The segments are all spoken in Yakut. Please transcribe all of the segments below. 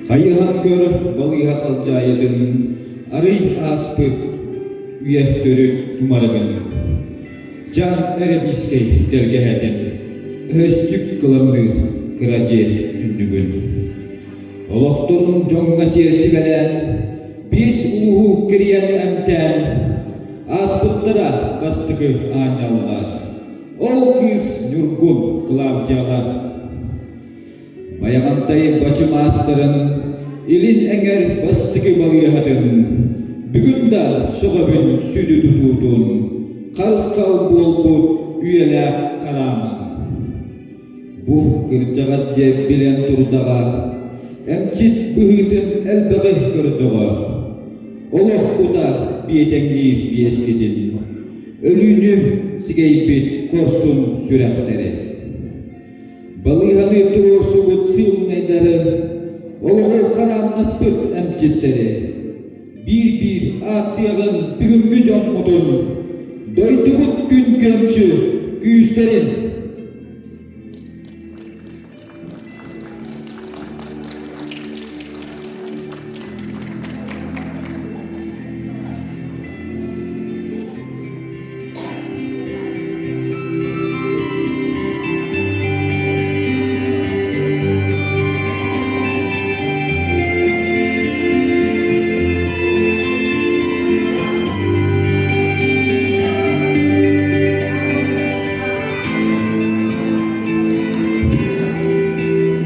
Хайыһан көр балыыһа халдьаайытын, арый ааспыт үйэ төрүт тумарыгын. Дьаан эрэбиискэй тэлгэһэтин, өһөстүк кыламныыр кыра дьиэ түннүгүн. Олохторун дьоҥҥо сиэртибэлээн, биэс ууһу кирийэн эмтээн, ааспыттара бастакы аанньаллар. Ол кыыс Ньургун Клавдиялар. Байаҕантай бачымаастарын илин эҥэр бастакы балыыһатын бүгүн да сөҕөбүн сүдү тутуутун, харысхал буолбут үйэлээх хараамын. Бу кырдьаҕас дьиэ билэн турдаҕа, эмчит быһыытын элбэҕи көрдөҕө. Олох кута биэтэҥниир биэскитин, өлүүнү сигэйбит хорсун сүрэхтэри. Балыыһаны туруорсубут сыылынайдары, олоҕу хараамнаспыт эмчиттэри, биир-биир ааттыаҕын бүгүҥҥү дьоммутун, дойдубут күн күөмчү күүстэрин.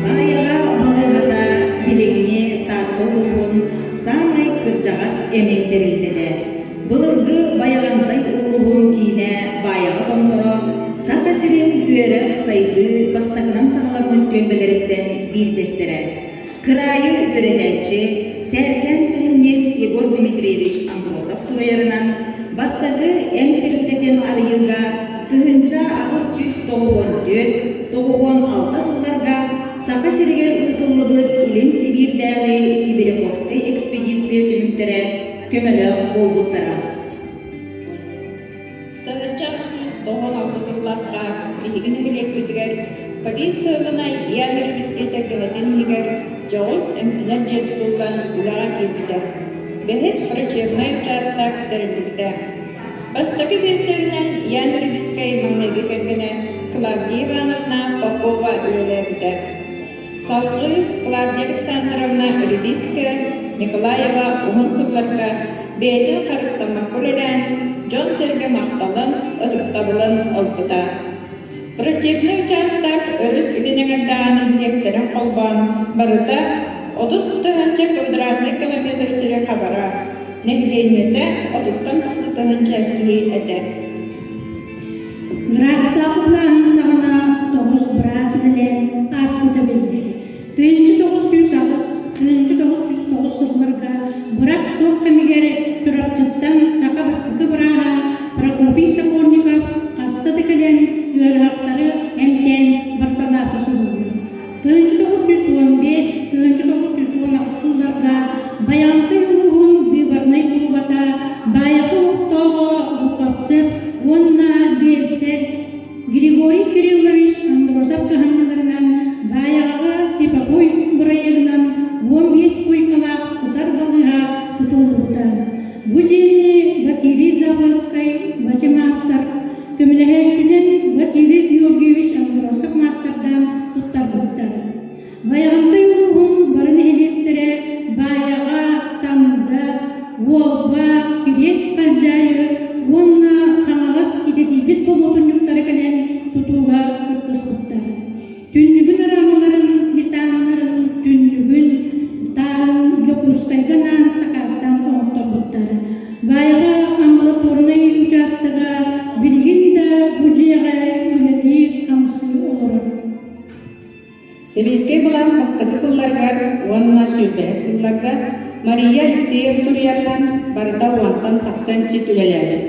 Баайаҕа балыыһата билиҥҥи Таатта улууһун саамай кырдьаҕас эмин тэрилтэтэ. Былыргы Байаҕантай улууһун киинэ Баайаҕа Томторо Саха сирин үөрэх-сайдыы бастакынан саҕаламмыт түөлбэлэриттэн биирдэстэрэ. Кыраайы үөрэтээччи, сээркээн сэһэнньит Егор Дмитриевич Андросов суруйарынан, бастакы эмп тэрилтэтин арыйыыга 1894, 96 сылларга Саха сиригэр ыытыллыбыт Илин Сибиирдээҕи Сибиряковскай экспедиция түмүктэрэ көмөлөөх буолбуттара. 1896 сыллаахха биһиги нэһилиэкпитигэр полиция ылынай Ян Рыбискэй тэлгэһэтин иһигэр дьоҕус эмтэнэр дьиэ тутуллан үлэҕэ киирбитэ. Бэһис врачебнай учаастак тэриллибитэ. Бастакы биэлсэринэн Ян Рыбискэй маҥнайгы кэргэнэ Клавдия Ивановна Попова үлэлээбитэ. Салгыы Клавдия Александровна Рябиская Николаева уһун сылларга бэйэтин харыстаммакка үлэлээн, дьон-сэргэ махталын, ытыктабылын ылбыта. Врачебнай учаастак өрүс илин эҥэрдээҕи нэһилиэктэрин холбоон барыта 30 тыһыынча квадратнай километр сири хабара, нэһилиэнньэтэ отуттан тахса тыһыынча киһи этэ. Ыраахтааҕы былааһын саҕана тоҕус быраас үлэлээн ааспыта биллэр. 1908, 1909 сылларга быраап суох кэмигэр Чурапчыттан саха бастакы бырааһа Прокопий Сокольников хаста да кэлэн ыарыһахтары эмтээн барталаата суруйар. 1915, 1918 сылларга Байаҕантай улууһун быыбарнай кулубата Баайаҕа олохтооҕо Луковцев уонна биэлсэр Григорий Кириллович Андросов кыһамньыларынан Баайаҕаҕа типовой бырайыагынан 15 куойкалаах сытар балыыһа тутуллубута. Бу дьиэни Василий Заблоцкай матемаастар көмөлөһөөччүнэн Василий Георгиевич Андросов маастардаан туттарбыттар. Байаҕантай улууһун бары нэһилиэктэрэ Баайаҕа, Танда, Уолба, Кириэс Халдьаайы уонна Хаҥалас идэтийбит болуотунньуктара кэлэн тутууга кыттыспыттар. Түннүгүн араамаларын, нисааннарын, түннүгүн тааһын Дьокуускайга анаан сакаастаан оҥотторбуттар. Баайаҕа амбулаторнай учаастага билигин да бу дьиэҕэ үлэлии-хамсыы олорор. Сэбиэскэй былаас бастакы сылларыгар уонна сүүрбэһис сылларга Мария Алексеева суруйарынан барыта уонтан тахса эмчит үлэлээбит.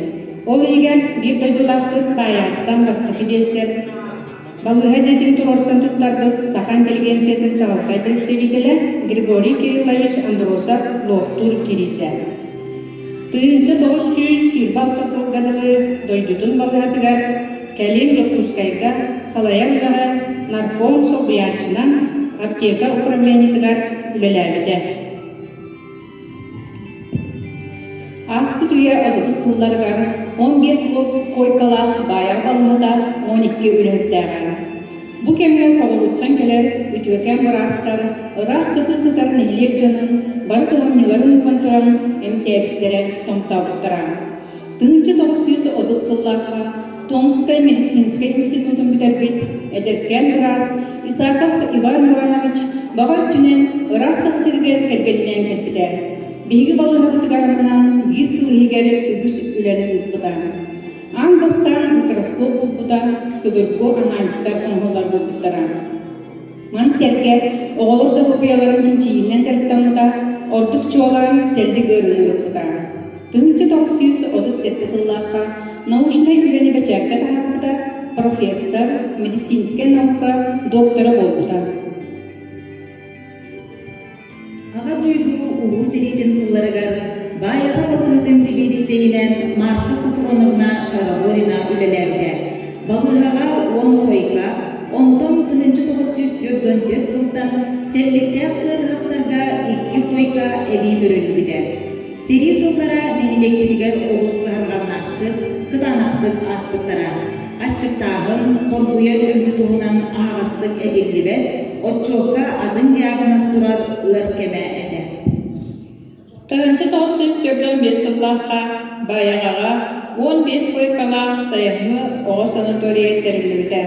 Ол иһигэр биир дойдулаахпыт Баайааттан бастакы биэлсэр Балыыһа дьиэтин туруорсан туттарбыт саха интеллигенциятын чаҕылхай представителэ Григорий Кириллович Андросов луохтуур Кириисэ. 1926 сылга дылы дойдутун балыыһатыгар, кэлин Дьокуускайга салайар үлэҕэ нарком солбуйааччынан. аптека управлениетыгар үлэлээбитэ. Ааспыт үйэ отутус сылларыгар 15 куойкалаах Баайаҕа балыыһата 12 үлэһиттээҕэ. Бу кэмҥэ соҕурууттан кэлэр үтүөкэн быраастар ыраах кытыы сытар нэһилиэк дьонун бары кыһамньыларын ууран туран эмтээбиттэрэ, томтообуттара. 1930 сыллаахха Томскай медицинскэй институтун бүтэрбит эдэркээн быраас Исаков Иван Иванович баҕа өттүнэн ыраах Саха сиригэр кэргэнинээн кэлбитэ. Биһиги балыыһабытыгар ананан биир сыл иһигэр үгүс үлэни ыыппыта. Аан бастаан микроскоп булбута, судургу анализтар оҥоһуллар буолбуттара. Маны сэргэ оҕолор доруобуйаларын чинчийиинэн дьарыктаммыта, ордук чуолаан сэллик ыарыыны ылбыта. 1937 сыллаахха научнай үлэни бэчээккэ таһаарбыта, профессор, медицинскэй наука доктора буолбута. Аҕа дойду Улуу сэриитин сылларыгар Баайаҕа балыыһатын сэбиэдиссэйинэн Марфа Софроновна Шараборина үлэлээбитэ. Балыыһаҕа 10 койка, онтон 1944 сылтан сэлликтээх ыарыһахтарга икки койка эбии көрүллүбүтэ. Сэрии сыллара нэһилиэкпитигэр олус кыһарҕаннаахтык, кытаанахтык ааспыттара. Аччыктааһын, хоргуйар өлүү туһунан аһаҕастык этиллибэт, отчуокка атын диагноз турар ыар кэмэ этэ. 1945 сыллаахха Баайаҕаҕа 15 куойкалаах сайыҥҥы оҕо санаторийа тэриллибитэ.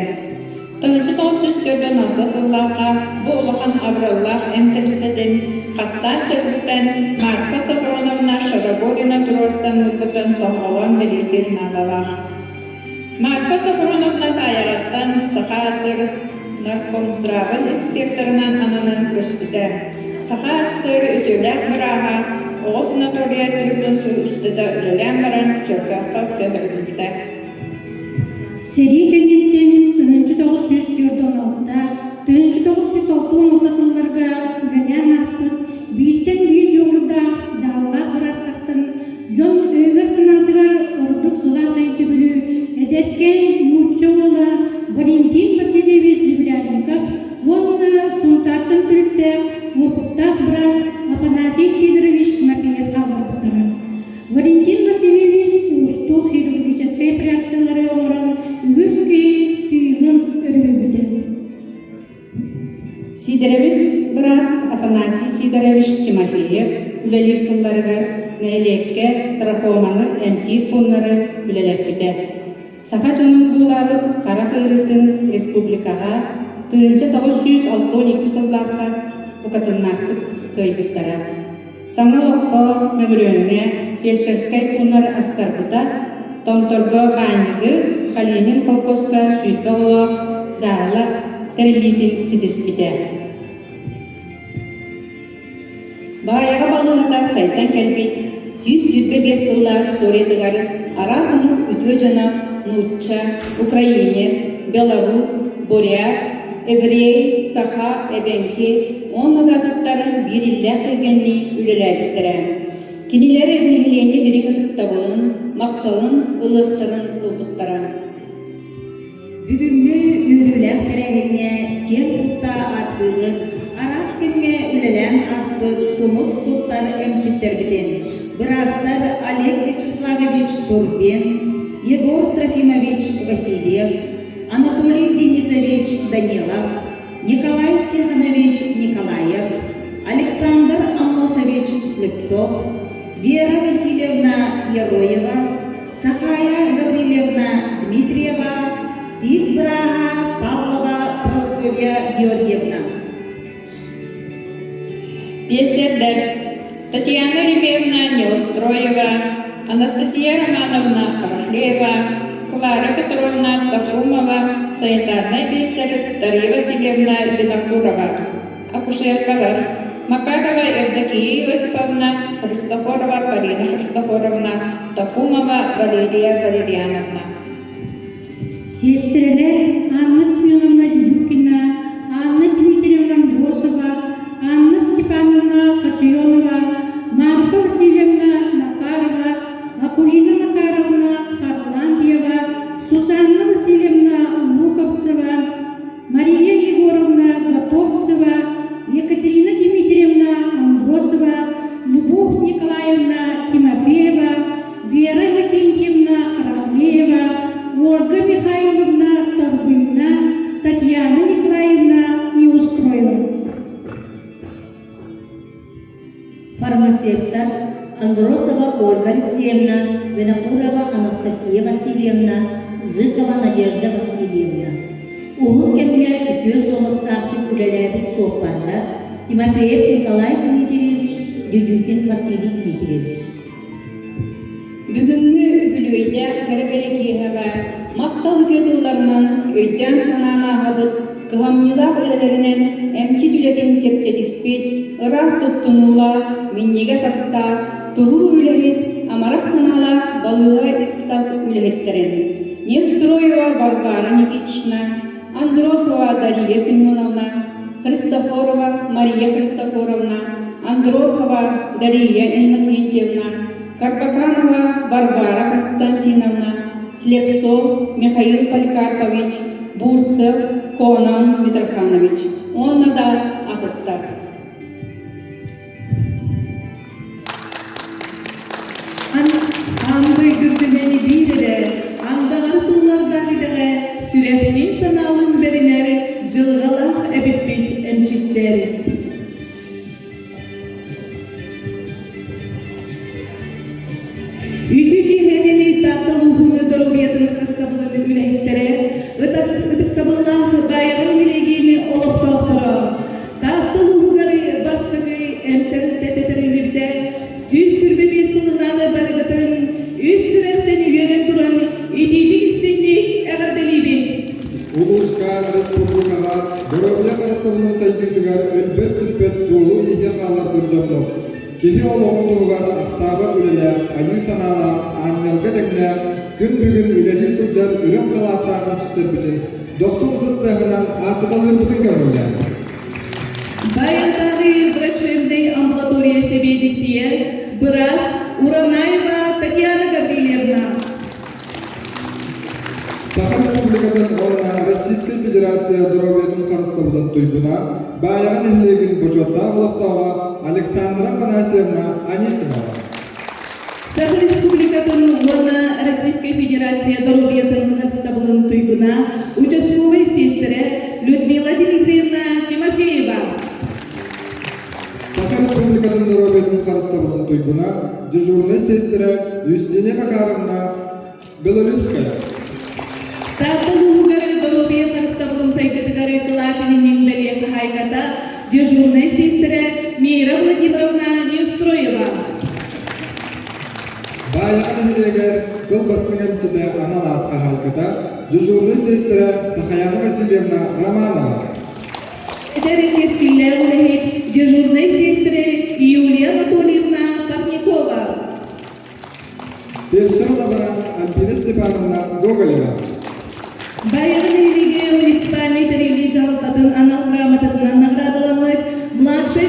1946 сыллаахха бу улахан абыраллаах эмтэрбитин хаттаан сөргүтэн Марфа Софроновна Шадоборина туруорсан ыыппытын тоһоҕолоон бэлиэтиир наадалаах. Марфа Софроновна Баайаҕаттан Саха АССР наркомздравын инспекторынан ананан көспүтэ. Саха АССР үтүөлээх бырааһа оҕо санаторийа 40 сыл устата үлэлээн баран Чөркөөххө көһөрүллүбүтэ. Сэрии кэнниттэн 1946, 1966 сылларга үлэлээн ааспыт бииртэн биир дьоҕурдаах, дьаһаллаах быраастартан дьон өйүгэр-санаатыгар ордук сылаас өйдөбүлү эдэркээн нуучча уола Валентин Васильевич Землянников уонна Сунтаартан төрүттээх уопуттаах быраас Афанасий Сидорович Тимофеев хаалларбыттара. Валентин Васильевич уустук хирургическай операциялары оҥорон үгүс киһи тыынын өрүһүйбүтэ. Сиидэрэбис быраас Афанасий Сидорович Тимофеев үлэлиир сылларыгар нэһилиэккэ трахоманы эмтиир пууннары үлэлэппитэ. Саха дьонун буулаабыт харах ыарыытын республикаҕа 1962 сыллаахха букатыннаахтык кыайбыттара. Саҥа олоххо Мөҥүрүөҥҥэ фельдшерскэй пууннары астарбыта, Томторго баанньыгы, Калинин холкуоска 20 оҕолоох дьаһала тэриллиитин ситиспитэ. Баайаҕа балыыһата сайдан кэлбит 125 сыллаах историятыгар араас омук үтүө дьоно нуучча, украинец, белорус, бурят, еврей, саха, эбэҥки уонна да атыттар биир иллээх кэргэннии үлэлээбиттэрэ. Кинилэр нэһилиэнньэ дириҥ ытыктабылын, махталын ылыахтарын ылбыттара. Бүгүҥҥү үөрүүлээх тэрээһиҥҥэ киэн тутта ааттыыбыт, араас кэмҥэ үлэлээн ааспыт тумус туттар эмчиттэрбитин, быраастар Олег Вячеславович Турбин, Егор Трофимович Васильев, Анатолий Денисович Данилов, Николай Тихонович Николаев, Александр Аммосович Слепцов, Вера Васильевна Яроева, Сахая Гаврильевна Дмитриева, тиис бырааһа Павлова Прасковья Георгиевна. Биэсэрдэр Татьяна Ремеевна Неустроева, Анастасия Романовна Рахлеева, Клара Петровна Токумова, санитарнай биэсэр Дарья Васильевна Винокурова, акушеркалар Макарова Евдокия Иосиповна, Христофорова Полина Христофоровна, Токумова Валерия Валерьяновна. Сиэстэрэлэр Анна Семеновна Дедюкина, Анна Дмитриевна Андросова, Анна Степановна Хачионова, Марфа Васильевна Макарова, Акулина Макаровна Харлампьева, Сусанна Васильевна Луковцева, Мария Егоровна Готовцева, Ольга Алексеевна, Винокурова Анастасия Васильевна, Зыкова Надежда Васильевна. Уһун кэмҥэ үтүө суобастаахтык үлэлээбит суоппардар Тимофеев Николай Дмитриевич, Дедюкин Василий Дмитриевич. Бүгүҥҥү үбүлүөйдээх кэрэ бэлэ киэһэҕэ махтал үтүө тылларынан өйдөөн-санаан ааһабыт, кыһамньылаах үлэлэринэн эмчит үлэтин чэпчэтиспит, ыраас туттунуулаах, минньигэс астаах, туруу үлэһит, амарах санаалаах балыыһа ис-тас үлэһиттэрин Невстроева Варвара Никитична, Андросова Дария Семеновна, Христофорова Мария Христофоровна, Андросова Дария Иннокентьевна, Карбаканова Варвара Константиновна, Слепцов Михаил Поликарпович, Бурцев Конан Митрофанович уонна да атыттар. Аан дойду үрдүнэн биир эрэ андаҕар тыллардаах идэҕэ сүрэхтиин санаалыын бэринэр дьылҕалаах эбиппит эмчиттэр. Үтүө киэһэнини Таатта улууһун доруобуйатын харыстабылын үлэһиттэрэ, ытыктабыллаах Баайаҕа нэһилиэгин олохтоохторо, Таатта улууһугар бастакы эмтэрилтэтэ тэриллибитэ 125 сылынан барыгытын үс сүрэхтэн үөрэн туран итиитик истинник эҕэрдэлиибит! Улууска, республикаҕа доруобуйа харыстабылын сайдыытыгар өлбөт-сүппэт суолу-ииһи хаалларбыт дьоммут, киһи олоҕун туһугар ахсаабат үлэлээх, айыы санаалаах, аанньалга тэҥнээх, күн бүгүн үлэлии сылдьар үрүҥ халааттаах эмчиттэрбитин дохсун ытыс тыаһынан ааттаталыырбытын көҥүллээн. Баянтааҕы врачебнай амбулатория сэбиэдиссийэ быраас Уранаева Татьяна Гаврильевна. Саха Республикатын уонна Российскай Федерация доруобуйатын харыстабылын туйгуна, Баайаҕа нэһилиэгин бочуоттаах олохтооҕо Александра Афанасьевна Анисимова. Саха Республикатын уонна Российскай Федерация доруобуйатын харыстабылын туйгуна, участковай сиэстэрэ Людмила Дмитриевна Тимофеева. Саха Республикатын доруобуйатын харыстабылын туйгуна, дежурнай сиэстэрэ Юстиния Макаровна Белолюбская. Таатта улууһугар доруобуйа харыстабылын сайдыытыгар кылаатын иһин бэлиэ хаһаайката, дежурнай сиэстэрэ Мира Владимировна Неустроева. Баайаҕа нэһилиэгэр сыл бастыҥ эмчитэ анал аат хаһаайката, дежурнай сиэстэрэ Сахаяна Васильевна Романова. Эдэр кэскиллээх үлэһит, дежурнай сиэстэрэ Юлия Анатольевна Парникова. Фельдшер-лаборант Альбина Степановна Гоголева. Байаҕа нэһилиэгэ муниципальнай тэриллии дьаһалтатын анал грамотатынан наградаламмыт младшай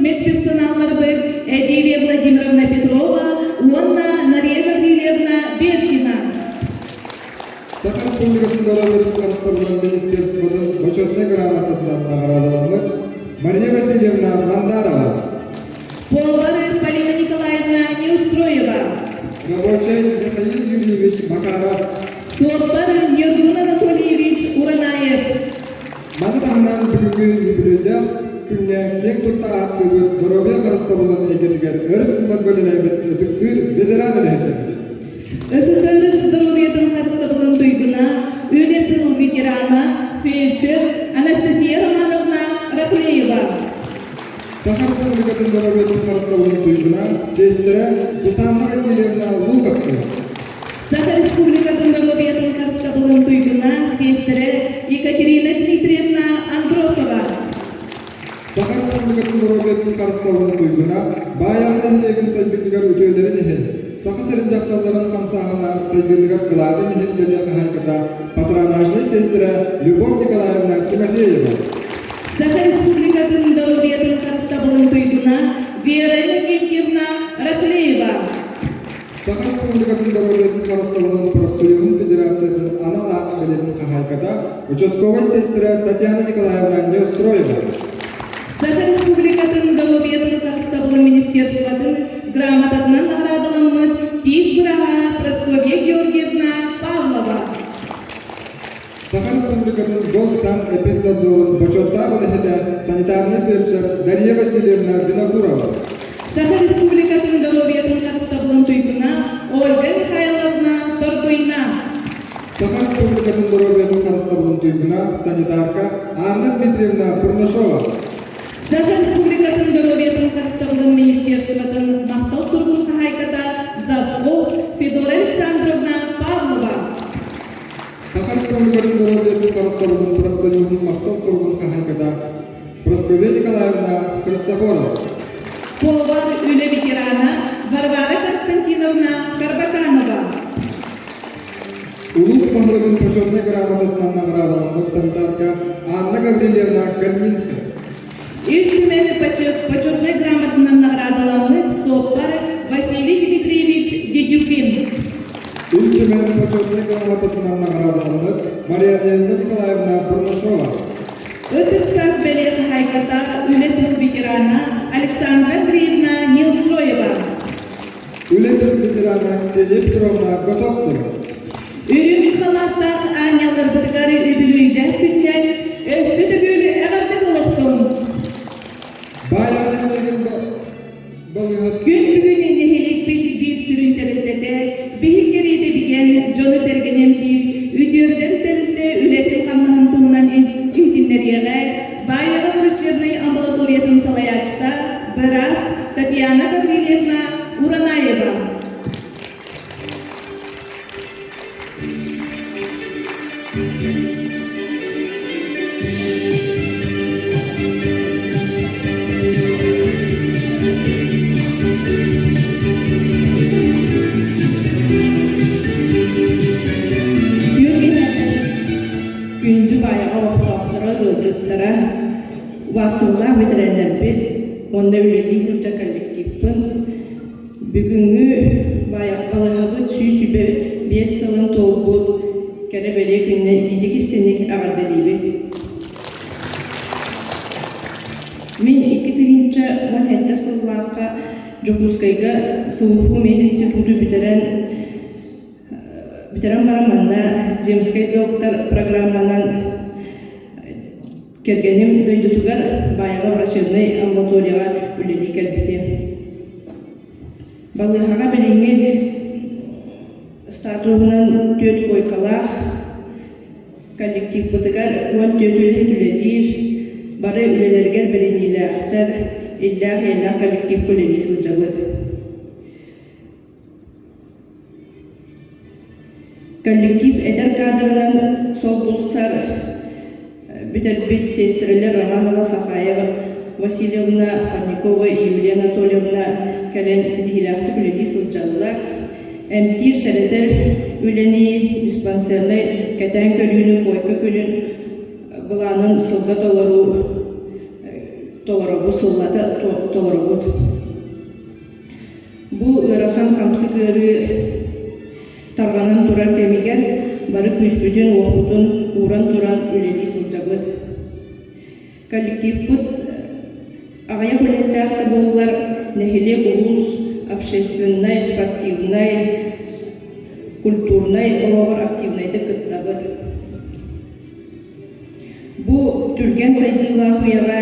медперсоналларбыт Эдилия Владимировна Петрова уонна Нария Гаврильевна Беркина. Саха Республикатын доруобуйатын харыстабылын министерствотын бочуотунай грамотатынан наҕараадаламмыт Мария Васильевна Мандарова. Повар Полина Николаевна Неустроева. Рабочай Михаил Юрьевич Макаров. Суоппар Ньургун Анатольевич Уранаев. Маны таһынан бүгүҥҥү үбүлүөйдээх күҥҥэ киэҥ тутта ааттыыбыт доруобуйа харыстабылын эйгэтигэр өр сылларга үлэлээбит ытыктыыр ветеран үлэһиттэрбит. СССР доруобуйатын харыстабылын туйгуна, үлэ тыл ветерана, фельдшер Анастасия Романовна Рахлеева. Саха Республикатын доруобуйатын харыстабылын туйгуна, сиэстэрэ Сусанна Васильевна Луковцева. Саха Республикатын доруобуйатын харыстабылын туйгуна, сиэстэрэ Екатерина Дмитриевна Андросова. Саха Республикатын доруобуйатын харыстабылын туйгуна, Баайаҕа нэһилиэгин сайдыытыгар үтүөлэрин иһин, Саха сирин дьахталларын хамсааһына сайдыытыгар кылаатын иһин бэлиэ хаһаайката, патронажнай сиэстэрэ Любовь Николаевна Тимофеева. Саха Республикатын доруобуйатын харыстабылын туйгуна Вера Иннокентьевна Рахлеева. Саха Республикатын доруобуйатын харыстабылын профсоюһун федерациятын анал аат бэлиэтин хаһаайката, участковай сиэстэрэ Татьяна Николаевна Неустроева. Саха Республикатын доруобуйатын харыстабылын министерствотын грамотатынан наҕараадаламмыт тиис бырааһа Прасковья Георгиевна Павлова. Саха Республикатын Госсанэпиднадзорун бочуоттаах үлэһитэ санитарнай фельдшер Дарья Васильевна Винокурова. Саха Республикатын доруобуйатын харыстабылын туйгуна. Ольга Михайловна Тордуина. Саха Республикатын доруобуйатын харыстабылын туйгуна санитарка Анна Дмитриевна Бурнашова. Саха Республикатын доруобуйатын харыстабылын министерствотын махтал суругун хаһаайката завхоз Федора Александровна Павлова. Саха Республикатын доруобуйатын харыстабылын профсоюһун махтал суругун хаһаайката Прасковья Николаевна Христофорова. Повар үлэ ветерана Варвара Константиновна Карбаканова. Улуус баһылыгын почетнай грамотатынан наҕараадаламмыт санитарка Анна Гаврильевна Калининская. Ил Түмэн почетнай грамотатынан наҕараадаламмыт суоппар Василий Дмитриевич Дедюкин. Ил Түмэн почетнай грамотатынан наҕараадаламмыт Мария Николаевна Бурнашова. Ытык саас бэлиэ хаһаайката, үлэ тыл ветерана Александра Андреевна Неустроева. Үлэ тыл ветерана Ксения Петровна Готовцева. Үрүҥ халааттаах аанньалларбытыгар үбүлүөйдээх күннэн өссө төгүл эҕэрдэ буолуохтун! Баайаҕа нэһилиэгин балыыһа Күн бүгүн нэһилиэкпит биир сүрүн тэрилтэтэ, биһик кэриэтэ бигэн, дьону-сэргэни эмтиир, үтүөрдэр тэрилтэ үлэтин-хамнаһын туһунан иһитиннэриэҕэ Баайаҕа врачебнай амбулаториятын салайааччыта, быраас Татьяна Гаврильевна Уранаева. Күндү баайаҕа олохтоохторо, ыалдьыттара, убаастабыллаах бэтэрээннэрбит уонна үлэлии сылдьар коллективпын Бүгүҥҥү балыыһабыт 125 сылын туолбут кэрэ-бэлиэ күнүнэ итиитик истиҥник эҕэрдэлиибит. Мин 2017 сыллаахха Дьокуускайга СУФУ мединституту бүтэрэн бүтэрэн баран манна «Земскэй доктор» программанан Кэргэним дойдутугар Баайаҕа врачебнай амбулаторияҕа үлэлии кэлбитим. Балыыһаҕа билиҥҥи статуһунан түөрт куойкалаах коллективпытыгар 14 үлэһит үлэлиир, бары үлэлэригэр бэриниилээхтэр, иллээх-эйэлээх коллективка үлэлии сылдьабыт. Коллектив эдэр кадрынан солбулсар бүтэрбит сиэстэрэлэр Романова Сахаева Васильевна, Парникова Юлия Анатольевна кэлэн ситиһиилээхтик үлэлии сылдьаллар. Эмтиир-сэрэтэр үлэни, диспансернай кэтээн көрүүнү куойка күнүн былаанын сылга толоруу толоробут, сыллата толоробут. Бу ыарахан хамсык ыарыы тарҕанан турар кэмигэр бары күүспүтүн-уохпутун ууран туран үлэлии сылдьабыт. Коллективпыт аҕыйах үлэһиттээх да буоллар, нэһилиэк, улуус общественнай, спортивнай, культурнай олоҕор активнайдык кыттабыт. Бу түргэн сайдыылаах үйэҕэ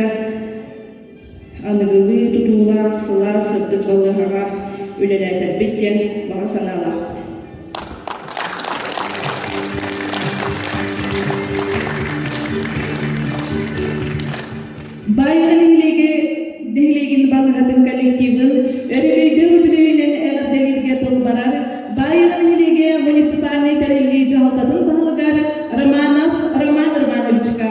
Аныгылыы тутуулаах сылаас сырдык балыыһаҕа үлэлээтэрбит диэн баҕа санаалаахпыт. Баайаҕа нэһилиэги нэһилиэгин балыыһатын коллективын өрөгөйдөөх үбүлүөйүнэн эҕэрдэлииргэ тыл барар Баайаҕа нэһилиэгэ муниципальнай тэриллии дьаһалтатын баһылыгар Романов Роман Романовичка.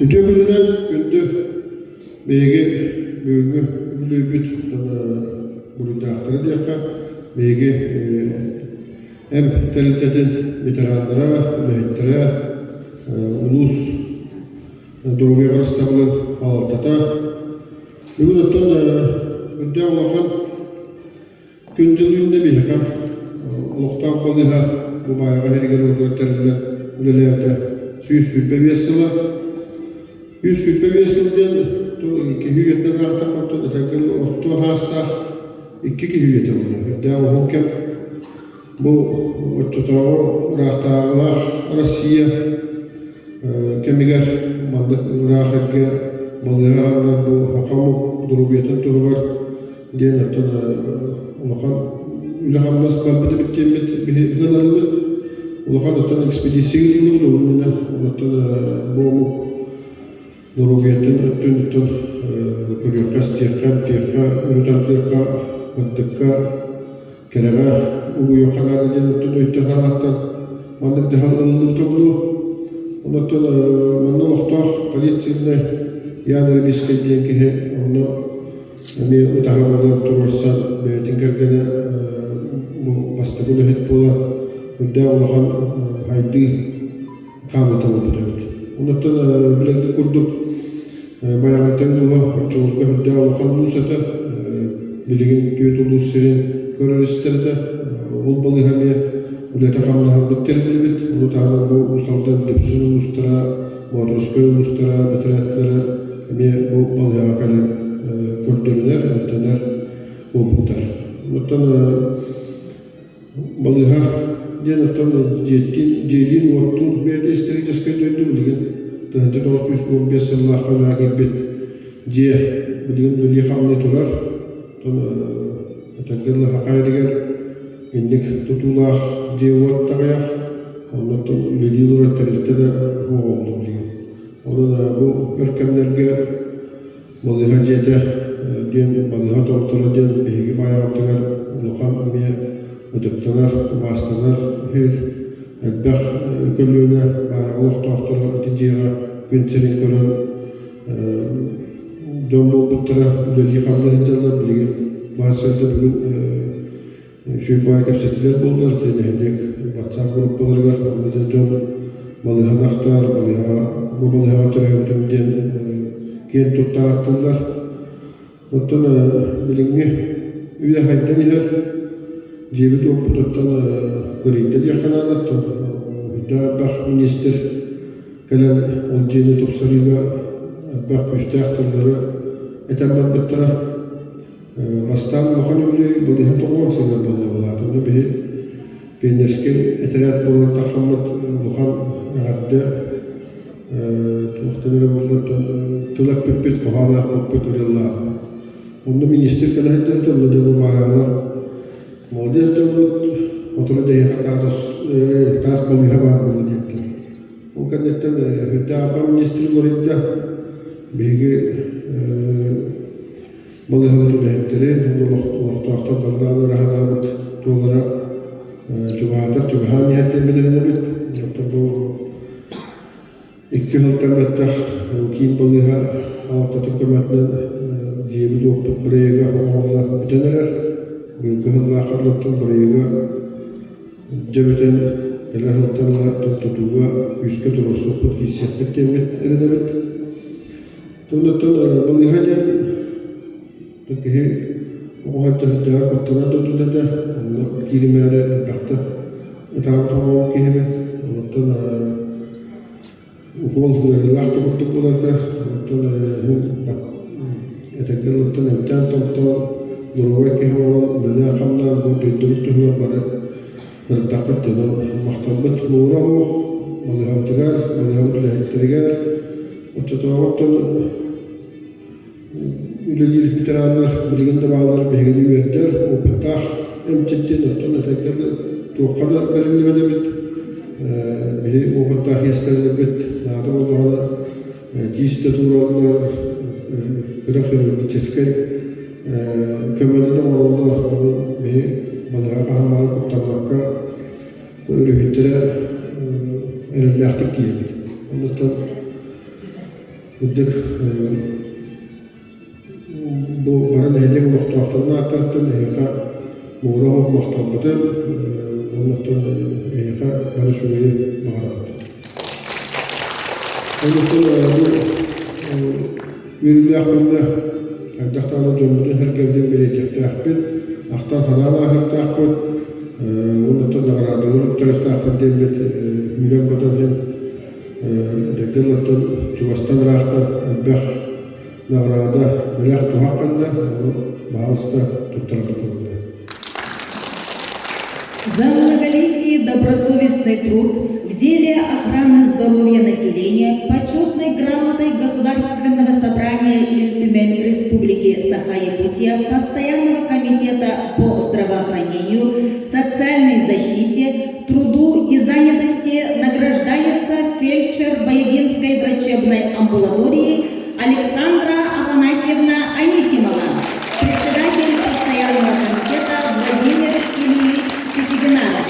Үтүө күнүнэн күндү биһиги бүгүҥҥү үбүлүөйбүт буруйдаахтара диэххэ биһиги Эмп тэрилтэтин ветераннара, үлэһиттэрэ, улуус доруобуйа харыстабылын салалтата бүгүн оттон үрдээх улахан күн-дьыл үүннэ биһиэхэ олохтоох балыыһа бу Баайаҕа иһигэр тэриллэн үлэлээбитэ 125 сыла. 125 сыл диэн Киһи үйэтинэн аахтахха оттон этэргэ орто саастаах икки киһи үйэтэ буолла. Үрдээх уһун кэм. Бу оччотооҕу ыраахтааҕылаах Россия кэмигэр маннык ыраах эргэ балыыһа ааннар бу саха омук доруобуйатын туһугар диэн оттон улахан үлэ-хамнас барбыт эбит диэммит биһи ыһыналыбыт. Улахан оттон экспедиция ыытыллыбыт ол иннинэ оттон бу омук доруобуйатын өттүн оттон көрүөххэ, истиэххэ, эмтиэххэ, өрө тардыахха, ырдыкка, кэрэҕэ угуйуохха наада диэн оттон өйтөн санааттан маннык дьаһал ылыллыбыта буолуо. Онон манна олохтоох полицейнай Ян Рыбинскай диэн киһи онно эмиэ ытаһа буолан туруорсан бэйэтин кэргэнэ бу бастакы үлэһит буолан үрдээх улахан хайдыы хаамыыта буолбут эбит. Онуттан билэргит курдук Байаҕантай улууһа оччолорго үрдээх улахан улуус этэ. Билигин түөрт улуус сирин көрөр-истэр этэ. Ол балыыһа эмиэ үлэтэ-хамнаһа тэриллибит. Ону таһынан бу Уус Алдан Дүпсүн улуустара, Боотурускай улуустара, бэтэрээттэрэ эмиэ бу балыыһаҕа кэлэн көрдөрүнэр, эмтэнэр буолбуттар. Оттон Балыыһа диэн оттон дьиэттиин, дьиэлиин-уоттуун бэйэтэ историческай дойду билигин 1915 сыллаахха үлэҕэ киирбит дьиэ билигин үлэлии-хамныы турар. Оттон этэргэ дылы Хахай илигэр инник тутуулаах дьиэ-уот таҕайах, оннуттан үлэлии олорор тэрилтэ да суох буолла билигин. Онон бу өр кэмнэргэ Балыыһа дьиэтэ диэн балыыһа томторо диэн биһиги баайаҕабытыгар улахан эмиэ ытыктанар, убаастанар үһү. Элбэх көлүөнэ баайаҕа олохтоохторо ити дьиэҕэ күн сирин көрөн дьон буолбуттара үлэлии-хамныы сылдьаллар. Билигин баар сирдэ бүгүн Үчүгэй баай кэпсэтиилэр буоллар, ити нэһилиэк WhatsApp группаларыгар онно дьэ дьон балыыһаны ахтар, балыыһаҕа бу балыыһаҕа төрөөбүтүм диэн киэн тутта ааттыыллар. Оттон билиҥҥи үйэ хайдан иһэр, дьиэбит уоппутуттан кырыйда диэххэ наада, оттон үрдээх элбэх министр кэлэн ол дьиэни тупсарыыга элбэх күүстээх тыллары этэн барбыттара. Бастаан улахан үбүлүөй балыыһа тоҕуон сылдьар буолла былаат. Онно биһи пионерскай этэрээт буолан таххаммыт улахан эҕэрдэ туохтан эрэ буолла тыл эппиппит, хоһоон аахпыппыт ырыалаах. Онно министр кэлэ сылдьарыта, онно дьэ бу баайалар молодец дьоммут, сотору дэһиэхэ таас, таас балыыһа баар буолла диэттэр. Ол кэнниттэн үрдээх аппа министр уларыйда. Биһиги Балыыһабыт үлэһиттэрин, олохтоохтор бардаан ыраһанаабыт туолара чугаһаатар чугаһаан иһэр диэн билэринэбит. Оттон бу икки сылтан бэттэх киин балыыһа аҕалтатын көмөтүнэн дьиэбит-уоппут бырайыага оҥоһулла бүтэн эрэр. Быйылгы сыллаахха оттон бырайыага дьэ бүтэн кэлэр сылтан ыла тутууга күүскэ туруорсуохпут, киирсиэхпит диэммит эрэнэбит. Оннуттан балыыһа диэн киһи оҕо сылдьар куттанар да дойдута этэ. Онно кииримээри элбэхтэ ытаабыт оҕолоох киһибин. Онтон укуол ыарыылаах да курдук буолар этэ. Онтон иһин этэргэ дылыттан эмтээн-томтоон доруобай киһи оҥорон үлэлээн-хамнаан бу дойдубут туһугар бары ырыттахпыт дьонон махталбыт муҥура суох балыыһабытыгар, балыыһабыт үлэһиттэригэр Оччотооҕуттан үлэлиир ветераннар билигин да бааллар биһигини үөрдэр, опыттаах эмчиттин, оттон этэргэ туохха да бэриллибэт эбит. Биһи опыттаах иэстэрэлэрбит наада буоллаҕына тиис да туураллар, кыра хирургическай көмөнү да оҥороллор. Ону биһи балыыһаҕа хаһан куттаммакка өрүһүйтэрэ эрэллээхтик тиийэбит. Оннуттан үрдүк бу бары нэһилиэк олохтоохторун ааттарыттан эһиэхэ муҥура оһох махталбытын оннуттан эһиэхэ бары үчүгэйи баҕарабыт. Оннуттан бу үөрүүлээх күҥҥэ хайдах даҕаны дьоммутун-сэргэбитин бэлиэтиэхтээхпит, ахтан-санаан ааһыахтаахпыт, уонна наҕараадалары туттарыахтаахпыт диэммит үүрэн-көтөн иһэн эдэрдэр оттон чугастан ыраахтан элбэх. наҕараада бэлэх туһах кэллэ, ону баһаалыста туттарарга тылынна. За многолетний добросовестный труд в деле охраны здоровья населения почетной грамотой Государственного собрания Ил Республики Саха-Якутия Постоянного комитета по здравоохранению, социальной защите, труду и занятости награждается фельдшер Баягинской врачебной амбулатории Александра Афанасьевна Анисимова, председатель постоянного комитета Владимир Ильич Чичигинаров.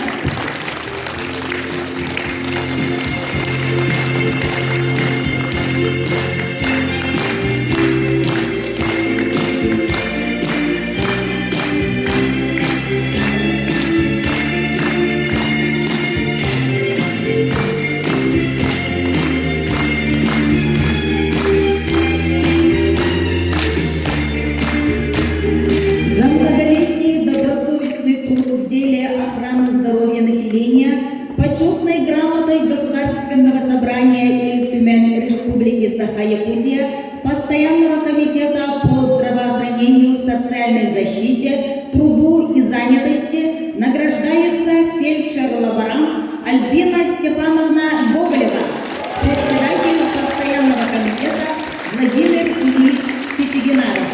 За многолетний добросовестный труд в деле охраны здоровья населения почетной грамотой Государственного собрания Ил Республики Саха-Якутия Постоянного комитета по здравоохранению, социальной защите, труду и занятости награждается фельдшер-лаборант Альбина Степановна Гоголева, председатель постоянного комитета Владимир Ильич Чичигинаров.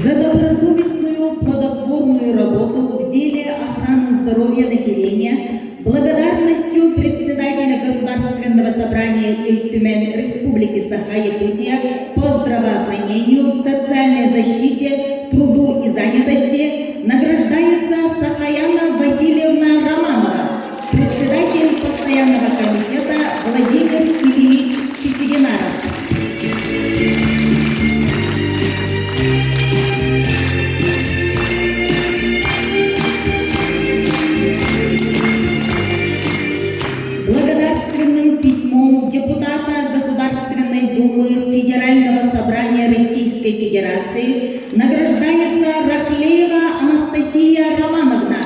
За добросовестную плодотворную работу в деле охраны здоровья населения благодарностью председателя Государственного собрания Ил Түмэн Республики Саха-Якутия по здравоохранению, социальной защите, труду и занятости награждается Сахаяна Васильевна Романова, председатель постоянного комитета Владимир Ильич Чичигинаров. Благодарственным письмом депутата Государственной Думы Федерального собрания Российской Федерации награждается Рахлеева Анастасия Романовна,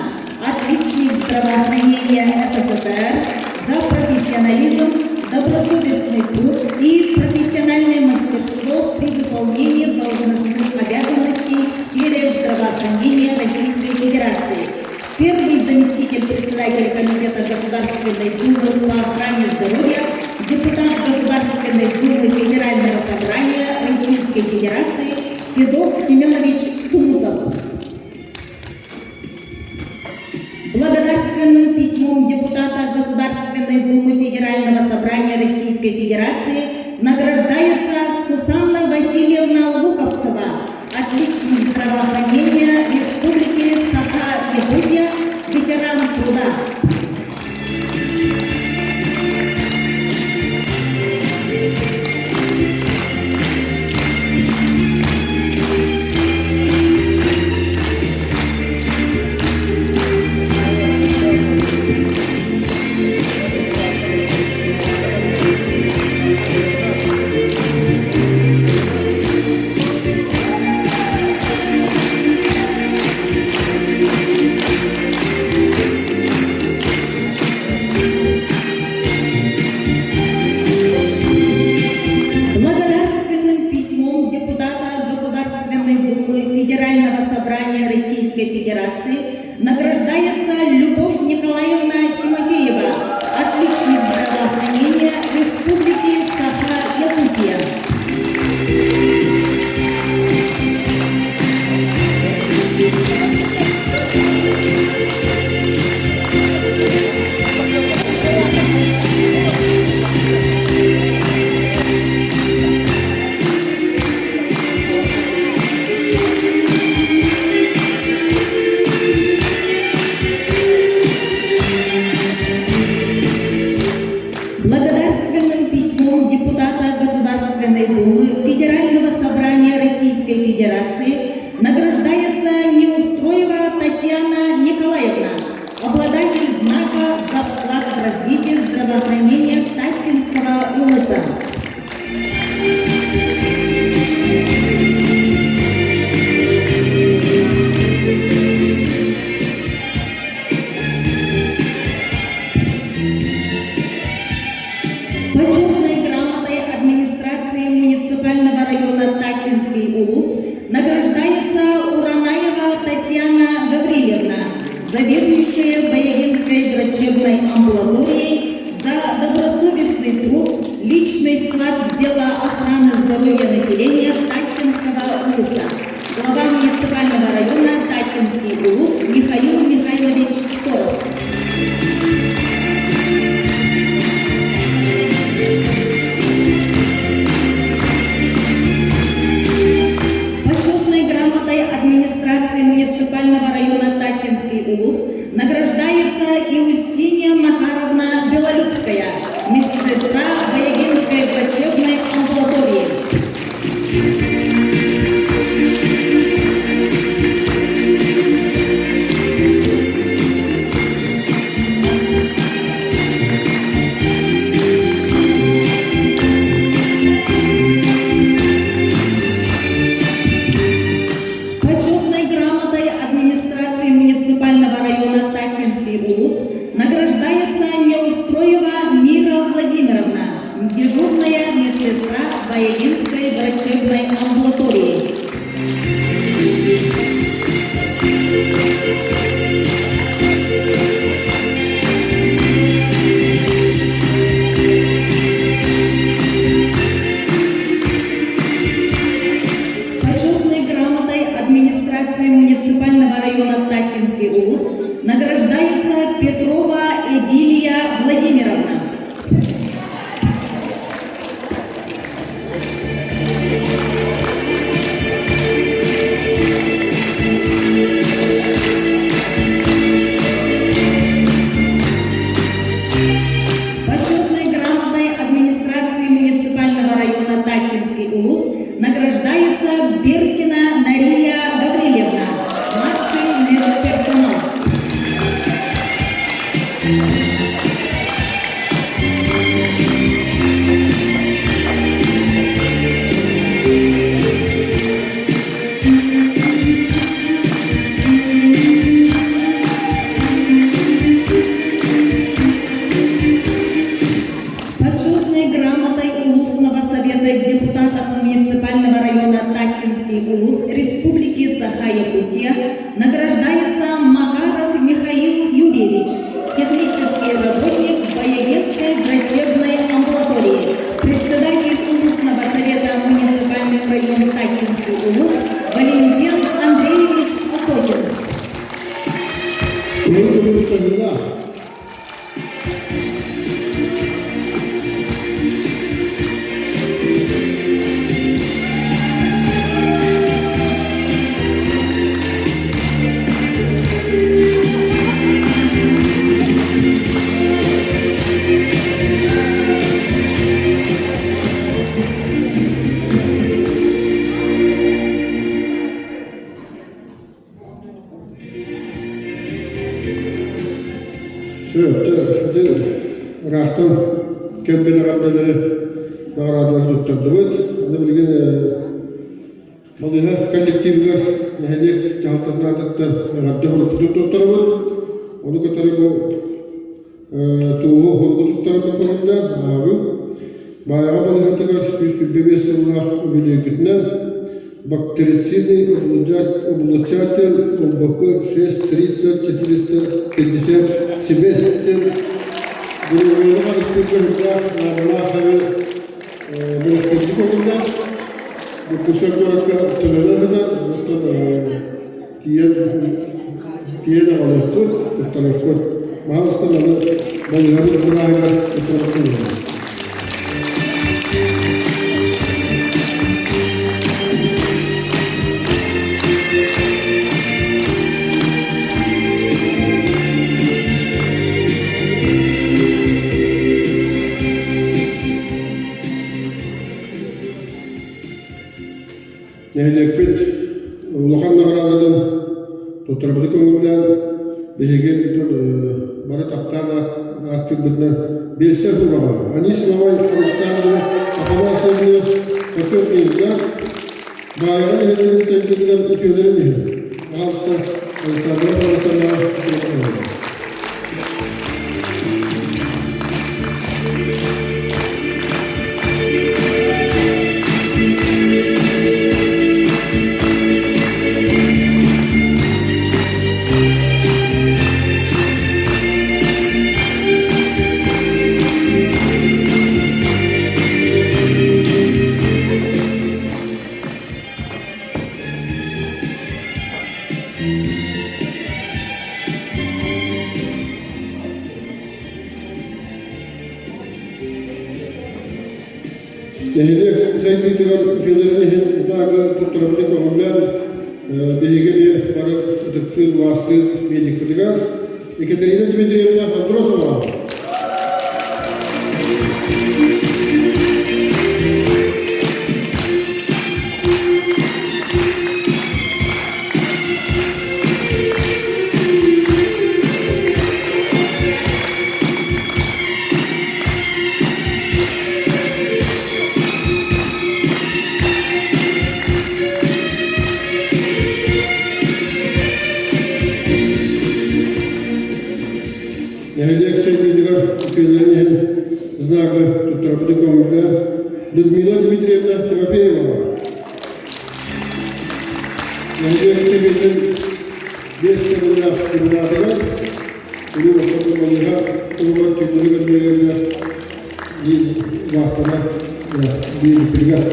отличник здравоохранения СССР за профессионализм, добросовестный труд и профессиональное мастерство при выполнении должностных обязанностей в сфере здравоохранения Российской Федерации. Первый заместитель председателя Комитета Государственной Думы по охране здоровья, депутат Государственной Думы Федерального собрания Российской Федерации Федот Семенович Тумусов. Благодарственным письмом депутата Государственной Думы Федерального собрания Российской Федерации награждается Сусанна Васильевна Луковцева, отличник здравоохранения Республики Саха-Якутия, ветеран труда. Благодарственным письмом депутата Государственной Думы Федерального собрания Российской Федерации награждается Любовь Николаевна Тимофеева, отличник здравоохранения Республики Саха-Якутия. Благодарственным письмом депутата Государственной Думы Федерального собрания Российской Федерации награждается Неустроева Татьяна Николаевна, обладатель знака за вклад в развитие здравоохранения. здоровья населения Таттинского улуса. Глава муниципального района Таттинский улус Михаил Михайлович Соров. Почетной грамотой администрации муниципального района Таттинский улус награждается Иустиния Макаровна Белолюбская, медсестра Баягинской врачебной амбулатории. Почетной грамотой администрации муниципального района Таттинский улус награждается Неустроева Мира Владимировна, дежурная медсестра Баягинской врачебной амбулатории. Почетной грамотой администрации муниципального района Таттинский улус награждается Петрова Эдилия Владимировна. Почетной грамотой администрации муниципального района Таттинский улус награждается Беркина Нария Гаврилевна, младший медперсонал. Почетной грамотой Улусного совета депутатов муниципального района Таттинский улус Республики Саха-Якутия награждается Макаров Михаил Юрьевич, технический работник Баягинской врачебной амбулатории, председатель Улусного совета муниципальный район Таттинский улус Валентин Андреевич Охотин. Ыраахтан кэлбит эҕэрдэлэри наҕараадалары туттардыбыт. Аны билигин балыыһа коллективыгар нэһилиэк дьаһалтатын аатыттан эҕэрдэ хоруйбутун туттарабыт. Ону кытары бу Туоһу уһургу туттарарга соһуйда, ааҕыы. Баайаҕа балыыһатыгар 125 сыллаах үбүлүөйгүтүнэн бактерицидный облучатель ОБП 630 450 сибэстэн Григорьевна Харыстыырга үрдээх наадалаах эбэ бэлэхтэрдик олордо. Дьокуускай куоракка төлөнө сытар, оттон тиийэн тиийэн аҕалыахпыт, туттарыахпыт. Маалыстан аны балыыһабыт бырааһыгар туттарыахпыт. Нэһилиэкпит улахан наҕараадатын туттарбыты көҥүллээн, биһиги бары таптаан ааттыырбытынан биэстэр хураҕа Анисимова Александра Афанасьевна почетный знак Баайаҕа нэһилиэгин сайдыытыгар үтүөлэрин иһин Пожалуйста, Александра Афанасьевна. Нэһилиэк сайдыытыгар үтүөлэрин иһин знагы туттарабытын көҥүллээн, биһиги эмиэ бары ытыктыыр, убаастыыр медикпытыгар Екатерина Дмитриевна Андросова. Нэһилиэк сайдыытыгар үтүөлэрин иһин знагы туттарбыты көҥүлгэ Людмила Дмитриевна Тимофеева. Нэһилиэк сэбиэтин биэс төгүллээх депутатыгар Улуу Ортоку балыыһа туһугар түүннэри көрдөрөргө биир вахтана биэрбитигэр.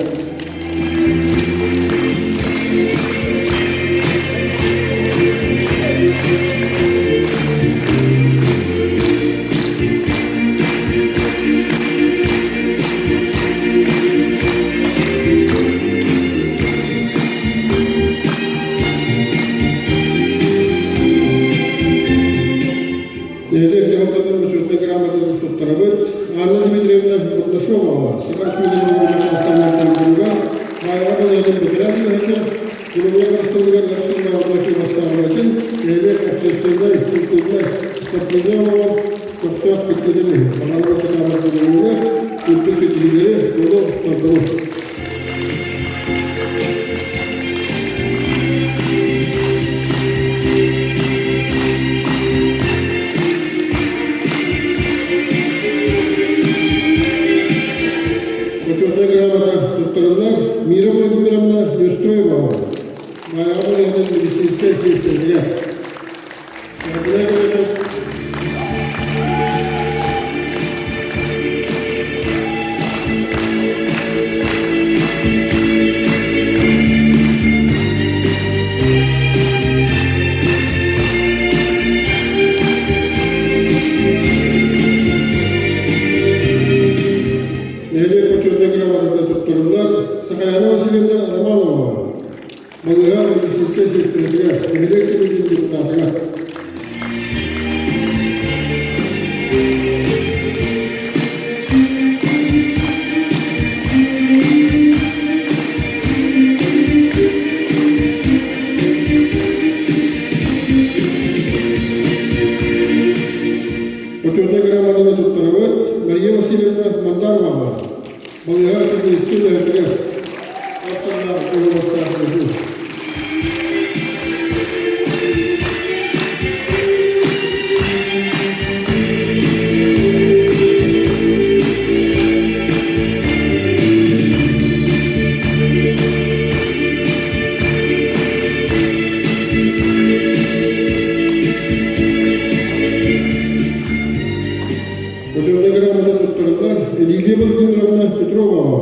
Нэһилиэк дьаһалтатын бочуотунай грамотатын туттарабыт. Анна Дмитриевна Бурнашова, Саха Республикатын Уставнааҕар Баайаҕа балыыһатын бэтэрээн үлэһитэ, Кулубуйа Харыстабылыгар өр сыллааҕы суобастаабытын, нэһилиэк общественнай, культурнай, спортивнай олоҕор көхтөөх кыттыытын иһин баҕарабыт кытаанах доруобуйаны, үрдүк ситиһиилэри, дьолу-соргуну. Бочуотунай грамота туттарыллар Мира Владимировна Неустроева, Майаҕа балыыһатын медицинскэй сиэстэрэтигэр. Нэһилиэк бочуотунай грамотата туттарыллар Сахаяна Васильевна Романова, Балыыһа медицинскэй сиэстэрэтигэр, нэһилиэк сэбиэтин депутатыгар. Бочуотунай грамотаны туттарабыт Мария Васильевна Мандароваҕа, балыыһа техническэй үлэһитигэр. Бочуотунай грамота туттарыллар Лилия Владимировна Петроваҕа.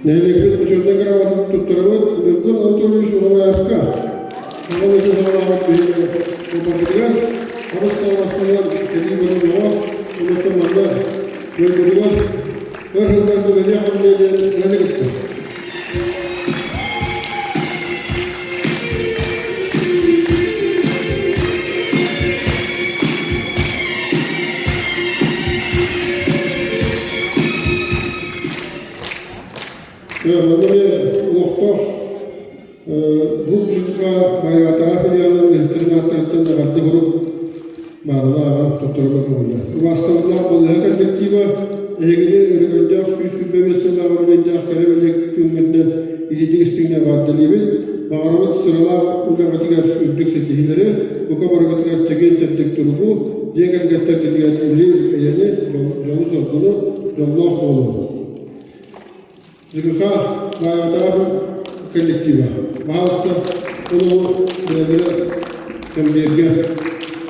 Нэһилиэкпит бочуотунай грамотатын туттарабыт Ньургун Анатольевич Уһанаевка. Саҥа үлэтин саҕалаабыт биһиги куопарбытыгар хабыс саҕаласпытыгар кэлии баран оҕо онуттан манна дойдутугар өр сылларга үлэлиэх хамныы диэн эрэни кытта. Манна эмиэ олохтоох бу ЖКХ Майаатаҕа филиалын үлэһиттэрин ааттарыттан эҕэрдэ сурук баарына ааҕан туттарга көҥүллэр. Убаастабыллаах балыыһа коллектива эһигини өрөгөйдөөх 125 сыллааҕы үбүлүөйдээх кэрэ бэлиэ күҥҥүтүнэн ититик истиҥник эҕэрдэлиибит. Баҕарабыт сыралаах үлэҕитигэр үрдүк ситиһиилэри, бука барыгытыгар чэгиэн-чэбдик туругу, дьиэ кэргэттэргитигэр или-эйэни, дьолу-соргуну, дьоллоох буолуҥ. ЖКХ Баайаҕатааҕы коллектива баһаалыста олоҕу бэйэлэрэ кэмбиэргэ.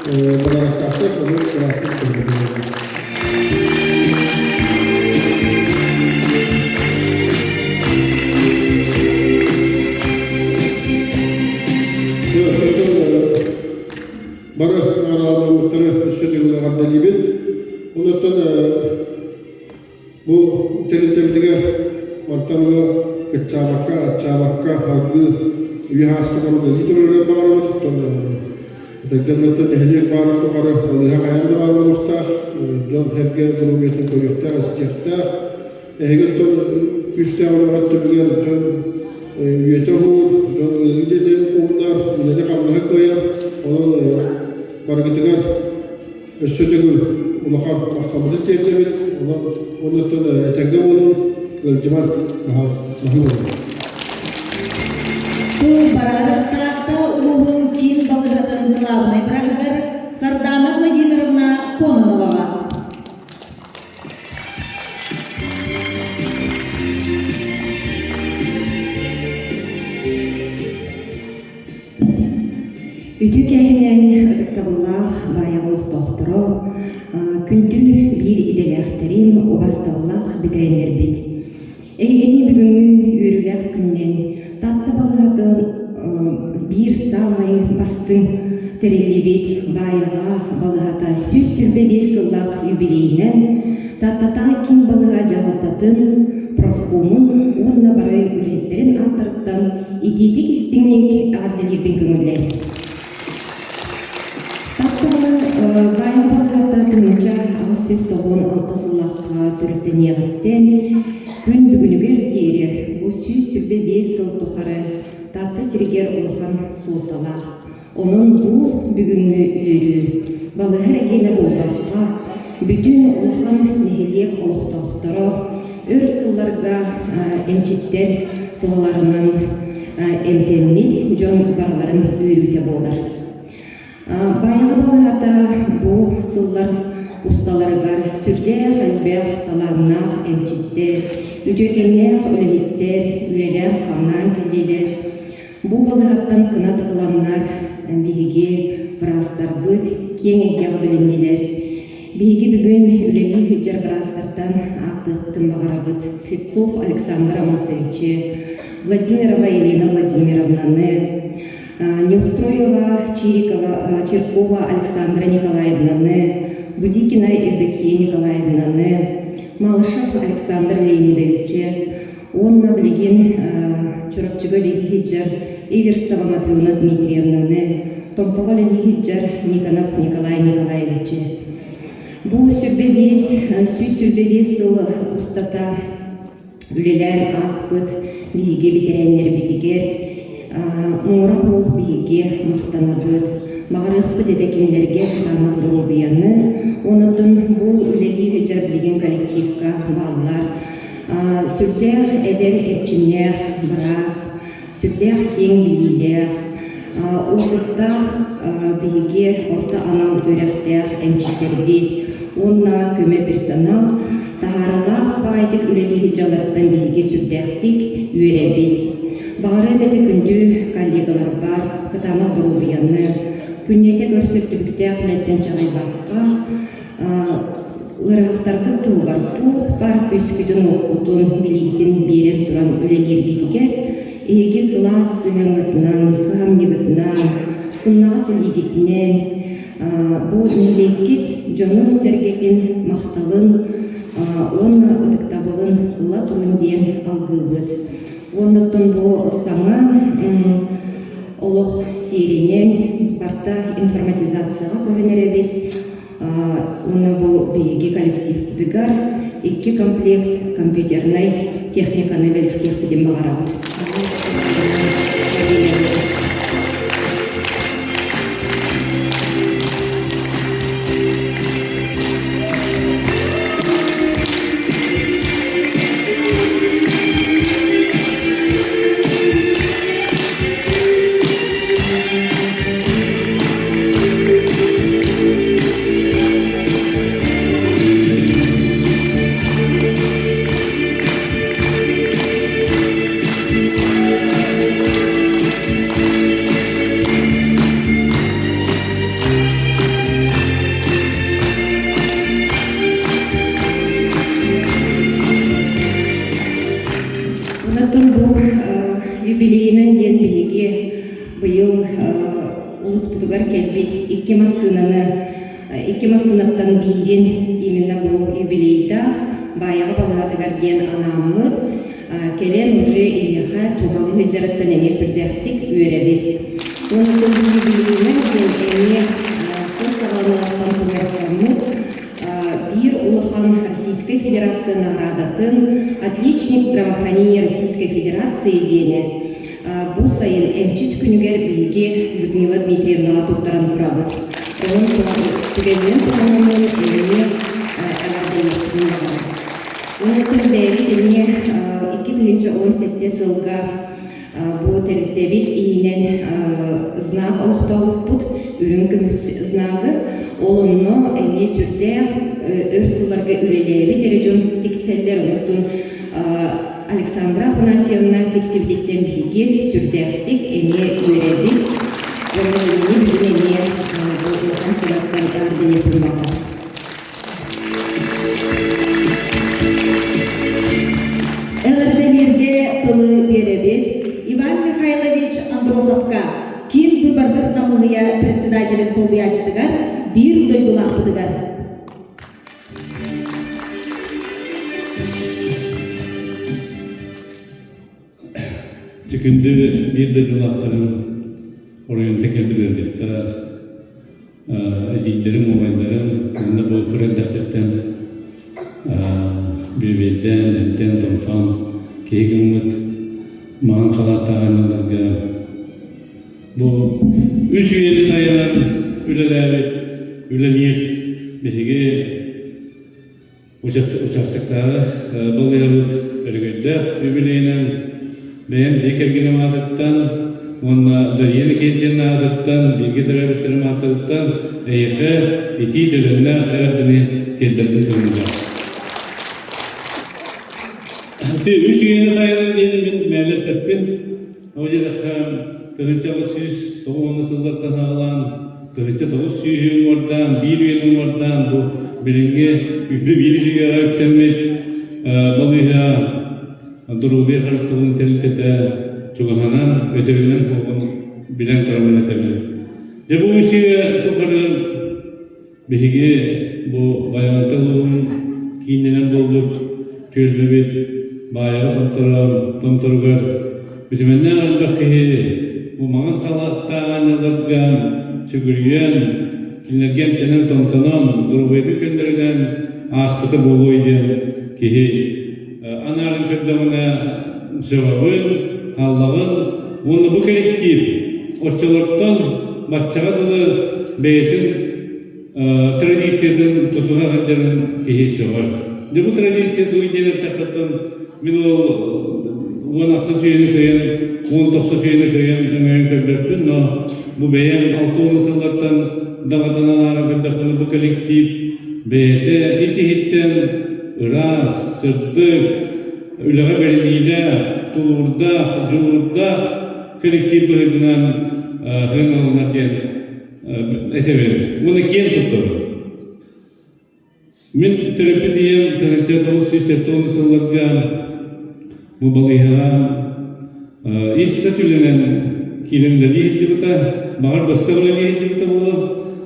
Бадарактаахтар, ону кырааскын көрдөрөллөр. Бары наҕараадаламмыттары өссө төгүл эҕэрдэлиибин. Онуттан Бу тэрилтэбитигэр мантан ыла кыччаабакка, аччаабакка салгыы үйэ ааспыт үлэлии турарыгар баҕарабыт. Оттон Этэргэннэртэн нэһилиэк баарын тухары балыыһа хайаан да баар буолуохтаах, дьон-сэргэ доруобуйатын көрүөхтээх, истиэхтээх. Эһиги оттон күүстээх үлэҕит түмүгэр дьон үйэтэ уһуур, дьон ыарыы диэти уһуннар, үлэни-хамнаһы кыайар. Онон барыгытыгар Өссө төгүл улахан махталбытын тиэрдэбит. Онон оннуттан этэҥҥэ буолун, ыалдьыман, наһыы буолун. Тыл барар Таатта улууһун киин балыыһатын кылаабынай бырааһыгар Сардаана Владимировна Кононоваҕа. Үтүө кээһинэн ытыктабыллаах Баайаҕа олохтоохторо, күндү биир идэлээхтэрим, убастабыллаах бэтэрээннэрбит! Эһигини бүгүҥҥү үөрүүлээх күнүнэн Таатта балыыһатын биир саамай бастыҥ тэриллибит Баайаҕа балыыһата 125 сыллаах юбилейинэн Тааттатааҕы киин балыыһа дьаһалтатын, профкомун уонна бары үлэһиттэрин ааттарыттан итиитик истиҥник эҕэрдэлиирбин көҥүллээн. Тапталы баайа балыыһата 1896 сыллаахха төрүттэниэҕиттэн күн бүгүнүгэр диэри бу 125 сыл тухары Таатта сиригэр улахан суолталаах. Онон бу бүгүҥҥү үөрүү балыыһа эрэ киэнэ буолбакка, бүтүн улахан нэһилиэк олохтоохторо өр сылларга эмчиттэр туһаларынан эмтэммит дьон барыларын үөрүүтэ буолар. Баайаҕа балыыһата бу сыллар усталарыгар сүрдээх элбэх талааннаах эмчиттэр, үтүөкэннээх үлэһиттэр үлэлээн-хамнаан кэллилэр. Бу балыыһаттан кынат ыланнар биһиги быраастарбыт киэҥ эйгэҕэ билиннилэр. Биһиги бүгүн үлэлии сылдьар быраастартан ааттыахпытын баҕарабыт Слепцов Александр Амосовичы, Владимирова Елена Владимировнаны, Неустроева Чирикова, Чиркова Александра Николаевнаны, Будикина Евдокия Николаевнаны, Малышев Александр Леонидовичы, Уонна билигин Чурапчыга үлэлии сылдьар Эверстова Матрена Дмитриевнаны, Томпоҕо үлэлии сылдьар Никонов Николай Николаевичы. Бу 125 сыл устата үлэлээн ааспыт биһиги бэтэрээннэрбитигэр муҥура суох биһиги махтанабыт. Баҕарыахпыт этэ кинилэргэ кытаанах доруобуйаны, онон бу үлэлии сылдьар билигин коллективка бааллар Сүрдээх эдэр эрчимнээх быраас, сүрдээх киэҥ билиилээх, опыттаах биһиги орто анал үөрэхтээх эмчиттэрбит уонна көмө персонал таһааралаах баайдык үлэлии сылдьалларыттан биһиги сүрдээхтик үөрэбит. Баҕарыам этэ күндү коллегаларбар кытаанах доруобуйаны, күннэтэ көрсөр түбүктээх үлэттэн чаҕыйбакка, Ыарыһахтаргыт туһугар туох баар күүскүтүн-уоххутун, билиигитин биэрэн туран үлэлииргитигэр эһиги сылаас сыһыаҥҥытынан, кыһамньыгытынан, сымнаҕас илиигитинэн бу нэһилиэккит дьонун-сэргэтин махталын уонна ытыктабылын ыла турун диэн алгыыбыт. Уоннаттан бу саҥа олох сиэринэн барыта информатизацияҕа көһөн эрэбит. Уонна бу биһиги коллективпытыгар икки комплект компьютернай техниканы бэлэхтиэхпитин баҕарабыт. Юбилейынан диэн биһиги быйыл улууспутугар кэлбит икки массыынаны икки массыынаттан биирин именно бу юбилейдаах Баайаҕа балыыһатыгар диэн анааммыт кэлэн уже эһиэхэ туһалыы сылдьарыттан эмиэ сүрдээхтик үөрэбит. Уонна бу юбилейынан диэн эмиэ сыл саҕаланыаҕыттан туруорсаммыт биир улахан Российскай Федерация наҕараадатын «Отличник здравоохранения Российской Федерации» диэни бу сайын эмчит күнүгэр биһиги Людмила Дмитриевнаҕа туттаран турабыт. Онон түгэнинэн туһанаммын эмиэ эҕэрдэлиэхпин баҕарабын. Онтон бэйэбит эмиэ 2017 сылга бу тэрилтэбит иһинэн знак олохтообуппут, үрүҥ көмүс знагы. Ол онно эмиэ сүрдээх өр сылларга үлэлээбит эрэ дьон тиксэллэр. Онтон Александра Афанасьевна тиксибититтэн биһиги сүрдээхтик эмиэ үөрэбит. Уонна билиҥҥи бүгүн эмиэ бу улахан сылаттан эҕэрдэлиэхпин баҕарабын. Эҕэрдэлииргэ тылы биэрэбит Иван Михайлович Андросовка, киин быыбардык хамыыһыйа председателин солбуйааччытыгар, биир дойдулаахпытыгар. Күндү биир дойдулаахтарым оройуонта кэлбит ыалдьыттар, эдьиийдэрим, убайдарым уонна бу кыра эрдэхпиттэн бүөбэйдээн, эмтээн-томтоон киһи гыммыт маҥан халааттаах аанньалларга бу үс үйэни тайанан үлэлээбит, үлэлиир биһиги Участоктааҕы балыыһабыт өрөгөйдөөх үбүлүөйүнэн бэйэм дьиэ кэргэним аатыттан уонна Дария Никитична аатыттан, бииргэ төрөөбүттэрим ааттарыттан эйиэхэ итии төлөннөөх эҕэрдэни тиэрдэрбин көҥүллээх. Ити үс үйэни тайанан диэни мин мээлэ эппэппин. Ол диэтэххэ, 1890 сыллартан аҕалаан, 1900 уҥуордаан, биир үйэни уҥуордаан бу билиҥҥи үһү биир үйэҕэ үктэммит балыыһа доруобуйа харыстабылын тэрилтэтэ чугаһынан, өтөрүнэн суоҕун билэн тураммын этэбин. Дьэ бу үс үйэ тухары Биһиги бу Байаҕантай улууһун кииннэнэн буолбут түөлбэбит Баайаҕа Томторо Томторугар үтүмэннээх элбэх киһи бу маҥан халааттаах аанньалларга сүгүрүйэн, кинилэргэ эмтэнэн-томтонон, доруобуйатын көннөрүнэн ааспыта буолуой диэн киһи анаарын көрдөҕүнэ сөҕөҕүн, хааллаҕын уонна бу кэлэктиип оччолортон баччаҕа дылы бэйэтин традициятын тутуһа сылдьарын киһи сөҕөр. Дьэ бу традиция тугуй диэн эттэххиттэн мин ол уон ахсыс үйэни кыайан, уон тохсус үйэни кыайан өҥөйөн көрбөппүн, но бу бэйэм алта уон сыллартан даҕатанан ааҕан көрдөхпүнэ бу коллектив бэйэтэ ис-иһиттэн ыраас, сырдык, үлэҕэ бэриниилээх, тулуурдаах, дьулуурдаах коллектив быһыытынан сыаналанар диэн этэбин уонна киэн туттабын. Мин төрөппүт ийэм 1970 сылларга бу балыыһаҕа ис тас үлэнэн киирэн үлэлии сылдьыбыта, баҕар быстах үлэлии сылдьыбыта буолуо.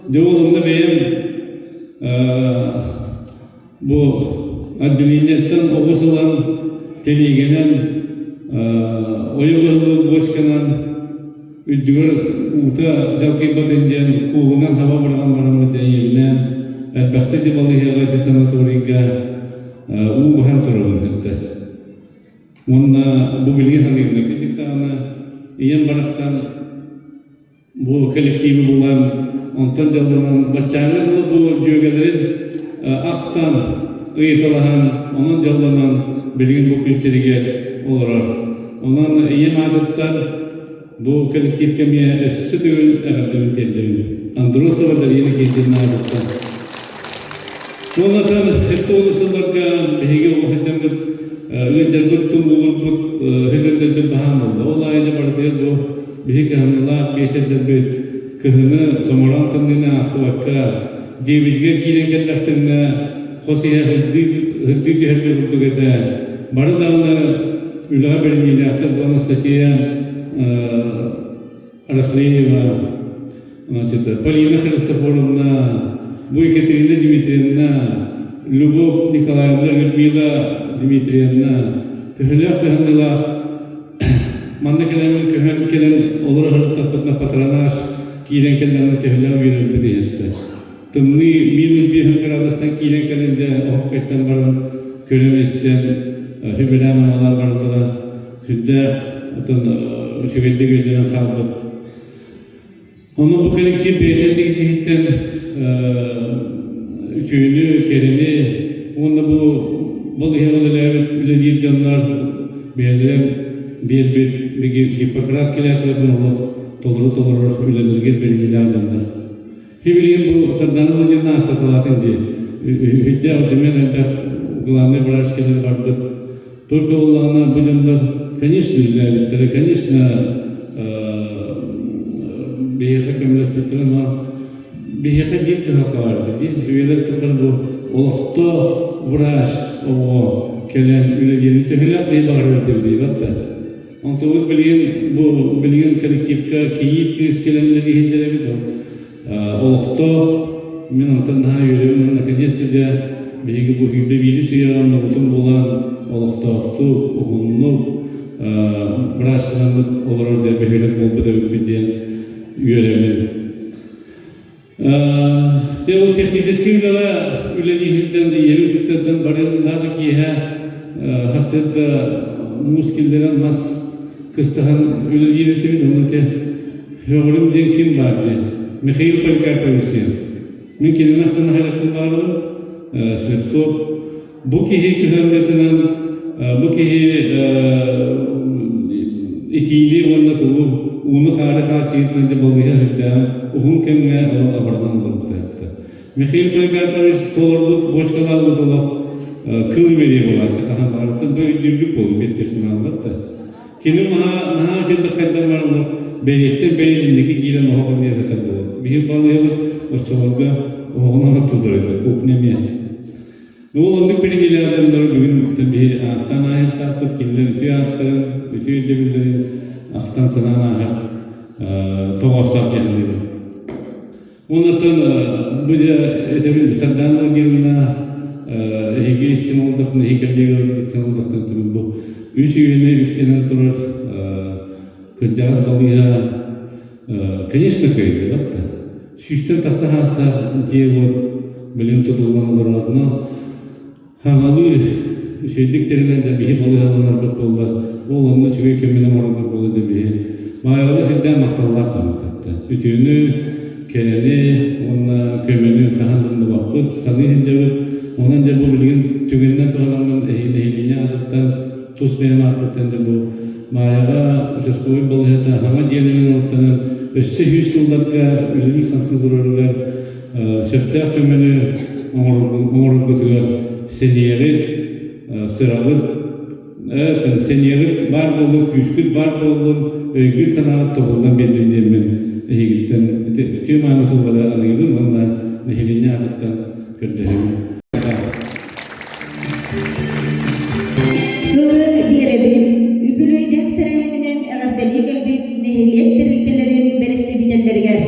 Дьэ ол онно бэйэм Бу отделениеттан оҕус ылан, тэлиэгэнэн, ойо быһыллыбыт бочканан үрдүгэр уута дьалкыйбатын диэн куулунан хаба быраҕан бараммыт ийэбинээн элбэхтэ ити балыыһаҕа ити санаторийга уу баһан турабын сытта. Уонна бу билигин саныыбын кырдьык даҕаны ийэм барахсан бу коллективы булан, онтон дьоллонон, баччааҥҥа дылы бу дьүөгэлэрин ахтан, ыйыталаһан, онон дьоллонон билигин бу күн сиригэр олорор. Онон ийэм аатыттан бу коллективка эмиэ өссө төгүл эҕэрдэбин тиэрдэбин. Андросова Дарья Никитина аатыттан. Уонна сэттэ уон сылларга биһиги оҕо сылдьаммыт ыалдьарбыт, тумуулурбут, сөтөллөрбүт баһаам буолла. Ол аайы да барытыгар бу биһиги кыһамньылаах биэсэрдэрбит кыһыны томороон тымныыны аахсыбакка дьиэбитигэр киирэн кэллэхтэринэ хос иһэ сырдыы түһэргэ курдук этэ. Бары даҕаны. үлэҕэ бэриниилээхтэр бу Анастасия Рахлеева, значит, Полина Христофоровна, бу Екатерина Дмитриевна, Любовь Николаевна, Людмила Дмитриевна, төһөлөөх кыһамньылаах манна кэлэммин көһөн кэлэн олоро сырыттахпытына патронаж киирэн кэллэҕинэ төһөлөөх үөрэрбит иһиттэ. Тымныы минус биэһин кыраадыстан киирэн кэлэн дьэ оһох баран көрөн-истэн сүбэлээн-амалаан бараллара сүрдээх отон үчүгэйдик өйдөнөн хаалбыт. Онно бу коллектив бэйэтин сиһиттэн үтүөнү, кэрэни уонна бу балыыһаҕа үлэлээбит үлэлиир дьоннор бэйэлэрэ биэрбит Гиппократ клятватын олох толору толорор үлэлэригэр бэриниилээх дьоннор. Билигин бу Сардана Владимировна ааттаталаатын дии. Үрдээх үтүмэн элбэх главный врач кэлэн барбыт. Только буоллаҕына бу дьоннор, конечно, үлэлээбиттэрэ, конечно, биһиэхэ көмөлөспүттэрэ, но биһиэхэ биир кыһалҕа баар дии. Үйэлэр тухары бу олохтоох врач оҕо кэлэн үлэлиирин төһөлөөх биһи баҕарар этибит диибэт да. Онтубут билигин бу билигин коллективка кийиит кыыс кэлэн үлэлииһиттэр эбит ол олохтоох мин онтон наһаа үөрэбин уонна наконец-то дьэ биһиги бу сүүрбэ биирис үйэҕэ оннубутун булан олохтоохтук уһуннук быраастанаммыт олорор дьэ бөһүөлэк буолбут эбиппит диэн үөрэбин. Дьэ ол техническэй үлэҕэ үлэлииһиттэн ийэбин кыттартан барын даже киэһэ сарсыарда муус киллэрэн мас кыстаһан үлэлиир этибит онно ити һөҕүрүм диэн ким баар диэн Михаил Поликарпович диэн мин кинини ахтан аһарыахпын баҕарабын Слепцов Бу киһи кыһамньытынан бу киһи итиини уонна тугу ууну-хаары хааччыйыытынан дьэ балыыһа үрдээн уһун кэмҥэ олох абарынан олорбута эстэ. Михаил Поликарпович толорбут бочкалаабыт олох кыл имэрийэ буолааччы хаһан баҕарыттан бу өйдүүргүт буолуо биир персоналбат да. Кини наһаа наһаа үчүгэйдик хайдан баран олох бэйиэттэн бэйиэт инники киирэн оһох иннигэр сытар буолар. Биһиги балыыһабыт оччолорго оһоҕунан оттуллар этэ, кухня эмиэ. Ол оннук билиниилээх дьоннору бүгүн биһи ааттаан ааһыахтаахпыт, кинилэр үтүө ааттарын, үтүө өйдөбүллэрин ахтан-санаан ааһар тоҕоостоох диэн саныыбын. Оннуттан бу дьэ этэбин Сардаана Владимировна эһиги истиҥ олдохтон, эһиги коллегаларгыт истиҥ олдохтон этэбин бу үс үйэни үктэнэн турар кырдьаҕас балыыһа конечно кыайдыбат да Сүүстэн тахса саастаах дьиэ-уот билигин тутуллан олорор, но хаҥалыы үчүгэйдик тэринэн да биһи балыыһаланарбыт буоллар, ол онно үчүгэй көмөнү оҥорорбут буоллар да биһи Маайалар сүрдээх махталлаах дьоммут Үтүөнү, кэрэни уонна көмөнү хаһан да умнубаппыт, саныы сылдьабыт. Онон дьэ бу билигин түгэнинэн туһанаммын нэһилиэнньэ аатыттан тус бэйэм ааппыттан да бу Маайаҕа участковай балыыһата саҥа дьиэлэрин олохтонон өссө сүүс сылларга үлэлии-хамсыы туруоругар сөптөөх көмөнү оҥороргутугар сэниэҕит, сыраҕыт, сэниэҕит баар буоллун, күүскүт баар буоллун, өйгүт-санааҕыт тобуллан биэрдин диэммин эһигиттэн үтүө мааны тыллары аныыбын уонна нэһилиэнньэ аатыттан көрдөһөбүн. Тылы биэрэбин үбүлүөйдээх тэрээһининэн эҕэрдэлии кэлбит нэһилиэк тэрилтэлэрин бэрэстэбиитэллэригэр.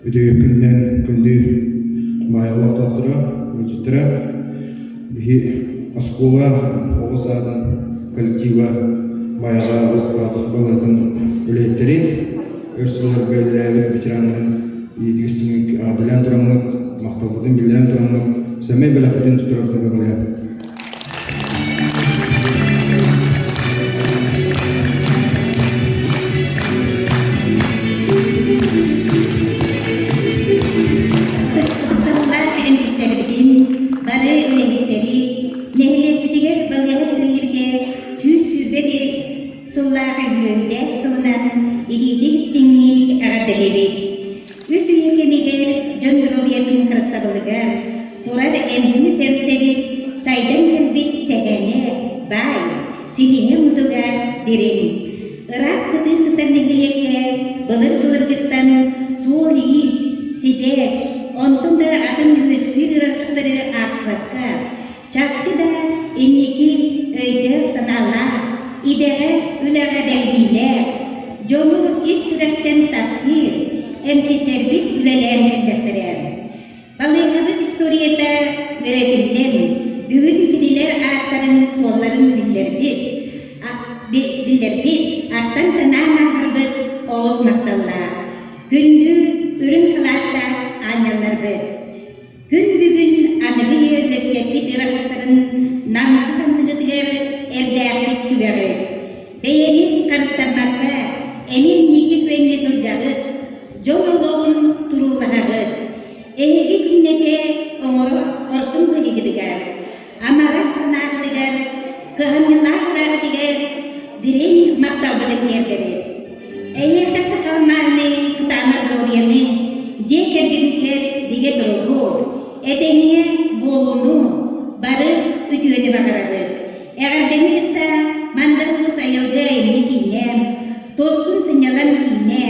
Үтүө күнүнэн күндү баай олохтоохторо, ыалдьыттара, биһи оскуола оҕо саадын коллектива Майаҕа олохтоох балыыһатын үлэһиттэрин, өр сылларга үлэлээбит ветераннарын иитик истиҥник эҕэрдэлээн тураммыт, махталбытын биллэрэн тураммыт, сэмэй бэлэхпитин туттарарбытын көҥүлээн. Ытыктабыллаах эмчиттэрбитин, бары үлэһиттэри, нэһилиэкпитигэр балыыһа тэриллибитэ 125 сыллаах үбүлүөйдээх сылынан илиитин истиҥник эҕэрдэлиибит. Үс үйэ кэмигэр дьон доруобуйатын харыстабылыгар турар эмтиир тэрилтэбит сайдан кэлбит сэһэнэ баай, силиһэ-мутуга дириҥ. Ыраах кытыы сытар нэһилиэккэ былыр-былыргыттан суол-иис, сибээс, онтон да атын үөскүүр ыарахаттары аахсыбакка, чахчы да инники өйдөөх-санаалаах, идэҕэ, үлэҕэ бэриниилээх, дьону ис сүрэхтэн таптыыр эмчиттэрбит үлэлээн кэллэхтэрэ. Балыыһабыт историята үөрэтиллэн, бүгүн кинилэр ааттарын-суолларын биллэрбит, биллэрбит, ахтан-санаан ааһарбыт олус махталлаах. Күндү үрүҥ халааттаах аанньалларбыт! Күн бүгүн аныгы үйэ үөскэппит ыарахаттарын намчы санныгытыгар эрдээхтик сүгэҕит. Бэйэни харыстаммакка, эмиэ инники күөҥҥэ сылдьаҕыт, дьон олоҕун туруулаһаҕыт. Эһиги күннэтэ оҥоро хорсун быһыыгытыгар, амарах санааҕытыгар, кыһамньылаах үлэҕитигэр дириҥ махталбытын тиэрдэбит. Эһиэхэ сахалмааны, кытаанах доруобуйаны, дьиэ кэргэҥҥитигэр бигэ туругу, этэҥҥэ буолууну, бары үтүөнү баҕарабыт. Эҕэрдэни кытта Мандар Уус айылгы айымньы киинэ, Тускун сынньалаҥ киинэ,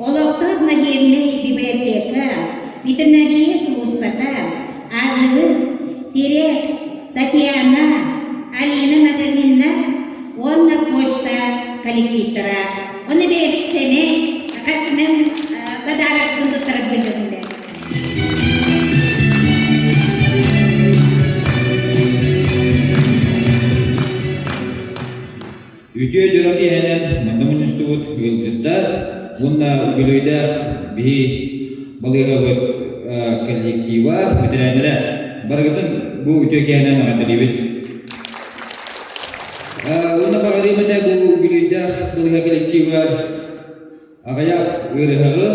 олохтоох модельнай библиотека, ветеринария сулууспата, Азыыс, Тирек, Татьяна, Алина магазиннар уонна почта коллективтара. Ону бэйэбит сэмэй харчынан подарокпын туттарарбын көҥүлэ. Үтүө дьоро киэһэнэн манна мунньустубут ыалдьыттар уонна үбүлүөйдээх биһи балыыһабыт коллектива, бэтэрээннэрэ барыгытын бу үтүө киэһэнэн эҕэрдэлиибит. Уонна баҕарыам этэ бу үбүлүөйдээх балыыһа коллективыгар аҕыйах ыарыһаҕы,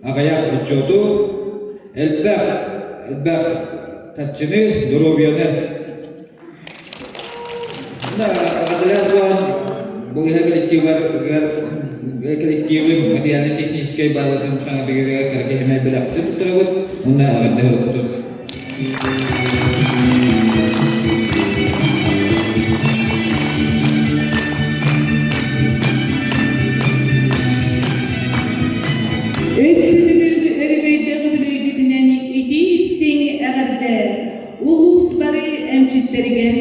аҕыйах отчуоту, элбэх элбэх харчыны, доруобуйаны Аҕатыгар буолан балыыһа коллективыгар коллективын материально-техническэй базатын хаҥатыгар кыра киһимэ бэлэхтин туттарабыт уонна эҕэрдэ ылыппытыт. Өссө төгүл өрөгөйдөөх үбүлүөйгүтүнэн итии-истиҥ эҕэрдэ! Улуус бары эмчиттэригэр,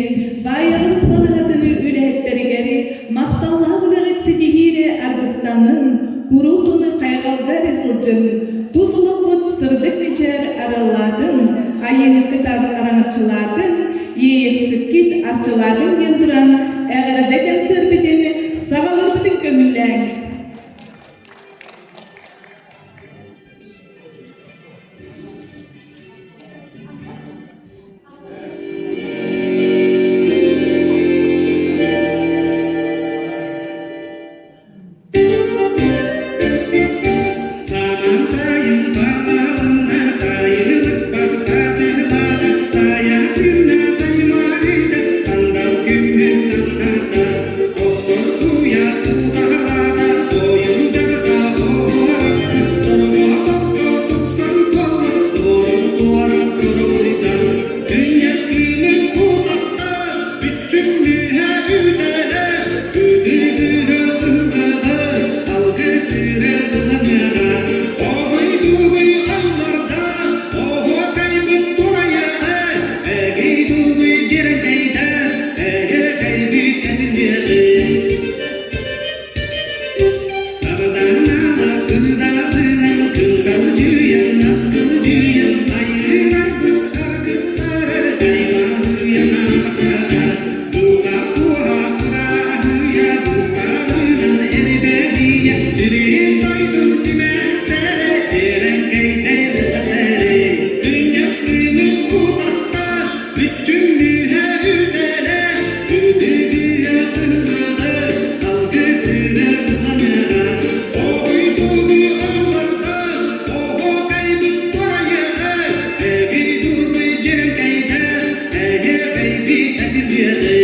баайаҕабыт балыһатын үлэһиттэригэр махталлаах үлэҕит ситиһиири аргыстанын, куруутун хайҕалга эрэ сылдьыҥ, тус олоххут сырдык мичээр арыаллаатын, айыыһыккыт араҥаччылаатын, иэйэхсиккит арчылаатын диэн туран эҕэрдэ кэнсиэрбитин саҕалыырбытын көҥүллээҥ! Сааман сайын саалабынна сайылыкпар саатыылаата сайа күннэ саймаарыйда сандал күммүт сандарда Доктор куйаас тутаһалаата ойун дьарҕа оҕолоросто торҕо солко тупсан туолла туорун туора туруйда Дүнньэ күнүс кутахта бүччүм мүһэ үтэлэ үтүгүрэ ыһыҥаҕа алгыс сыры ыланыаҕа Оҕуй-дугуй алларда оһуокайбыт турайаҕа эгий-дугуй дьирэҥкэйдэ эһэкэйбит этиниэҕи Сардаҥала күнү-даҕынан кынгалдьыйан аскылдьыйан айыыларбыт аргыстары аймалыйан аахтаҕа Тулга-туоһа ырааһыйа быстаҕынан эрбэһийэ сирин дойдун симэхтэрэ дьиэрэҥкэйдэй бэтэхтэри Түнньэх күнүс кутахта бүччүм мүһэ үтэлэ үтүгүйэ тыһынаҕы алгыс ыры тыһаныаҕа Оҕуй-тугуй оҕолордон оһуокайбыт турайыаҕа эгий-дугуй дьирэҥкэйдэ эһиэхэйбит этилиэҕи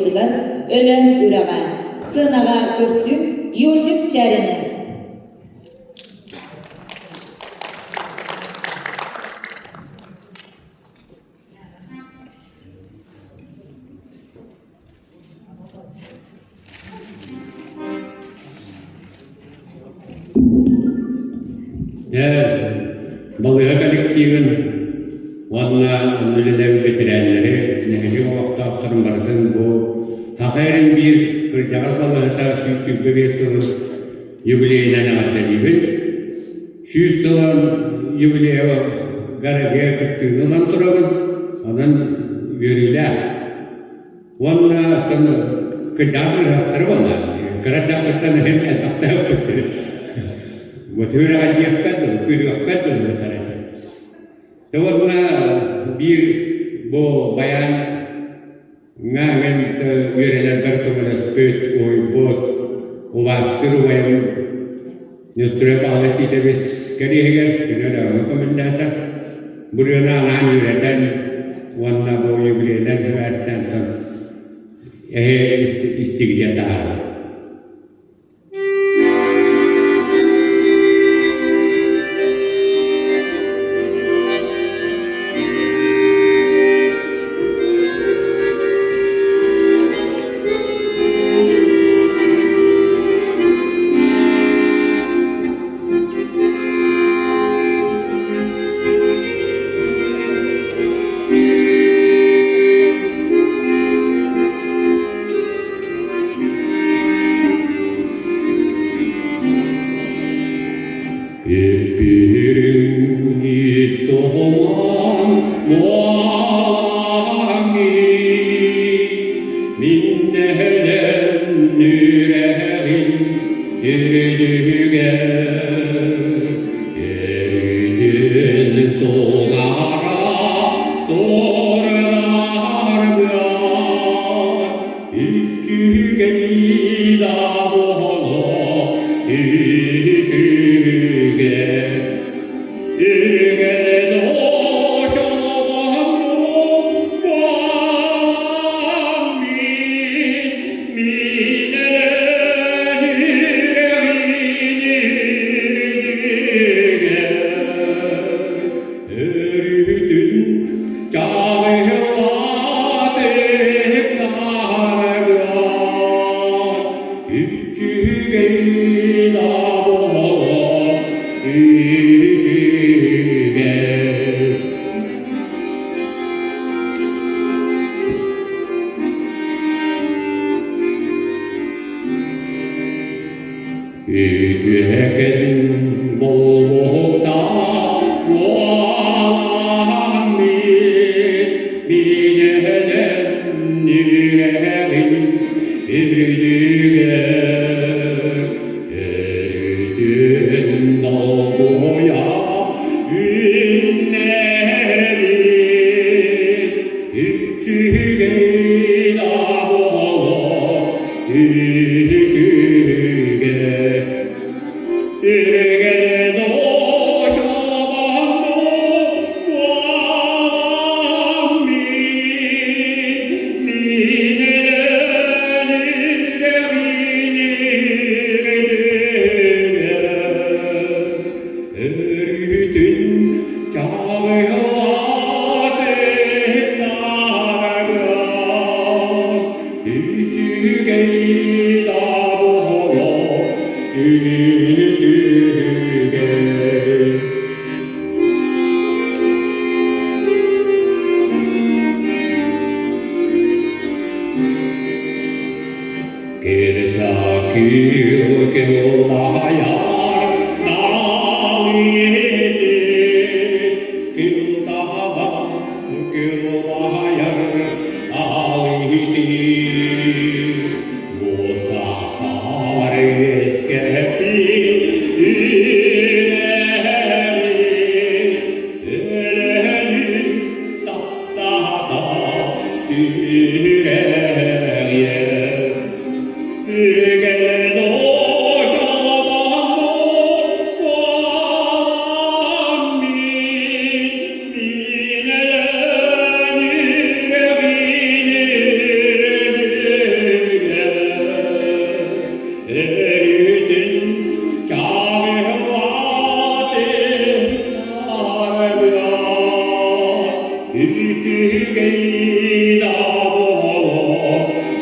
куйуурбутугар Өлөөн үрэҕэ. Сыанаҕа көрсүҥ Иосиф Чярины. Балыыһа коллективын уонна үлэлээбит бэтэрээннэри, нэһилиэк олохтоохторун барытын бу Саха эрин биир кырдьаҕас балыыһата 125 сылын юбилейынан эҕэрдэлиибин. 100 сылын юбилейыгар эмиэ кыттыыны ылан турабын. Онон үөрүүлээх. Уонна оттон кырдьаҕас ыарахтара буолла. Кыра эрдэхпиттэн иһин элбэхтээхпит. Вот үөрэҕэ диэхпэт, күрүөхпэт дылы этэ. Уонна биир бу байаан ҥа үөрэнэрбэр көмөлөспүт, уһуйбут, убаастыыр убайым Нөстүрэ Павла Титович кэриэһигэр күнэ Өлөөҥҥө көмүллээтэ. Бу ырыаны анаан үөрэтэн уонна бу юбилейынан сибээстээн эһи истигитэ таһаарар.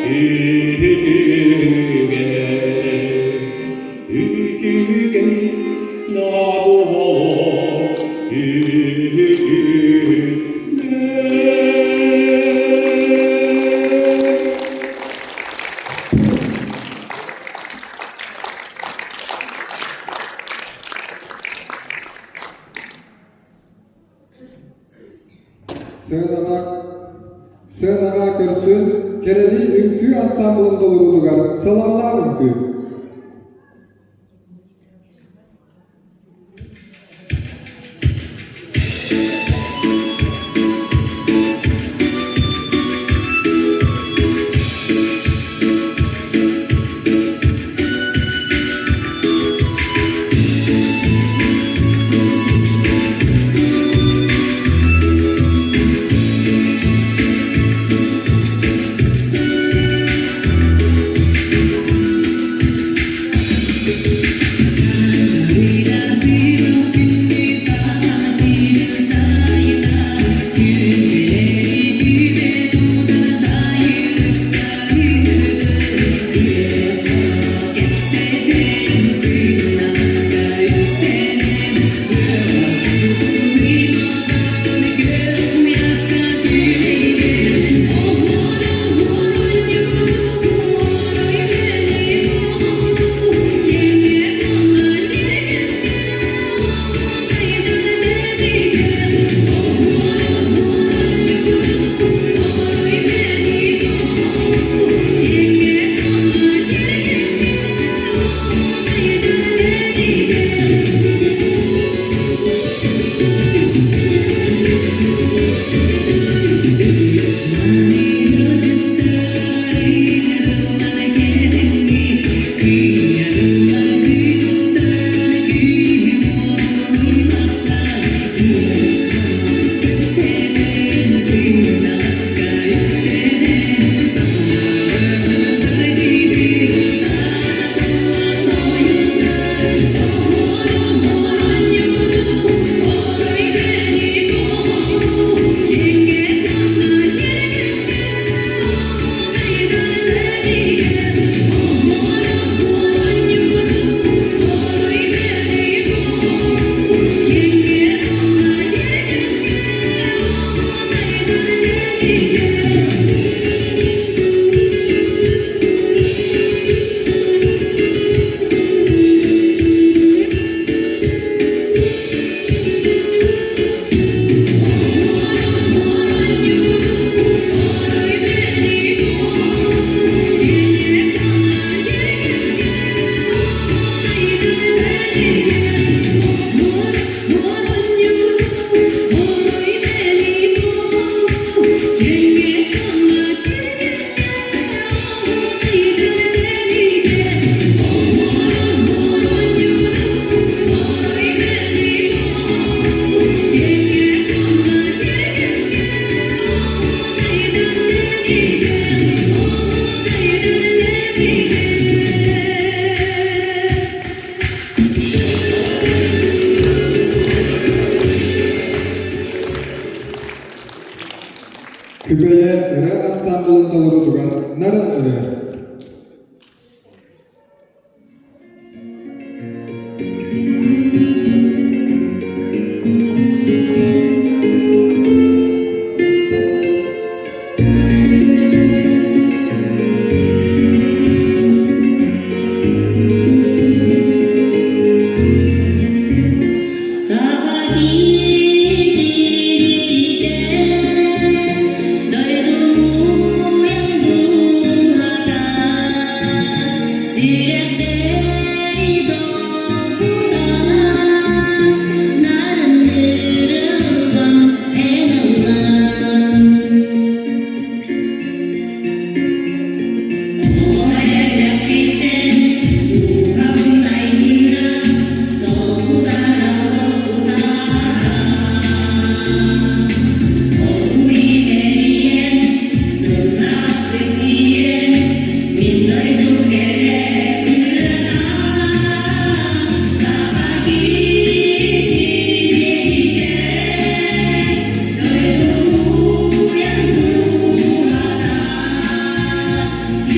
Үчүгэй, үчүгэй, наадуһалар, үчүгэй. Сыанаҕа сыанаҕа көрсүн Кэрэли үҥкүү ансаамбылын толоруутугар саламалаах үҥкүү.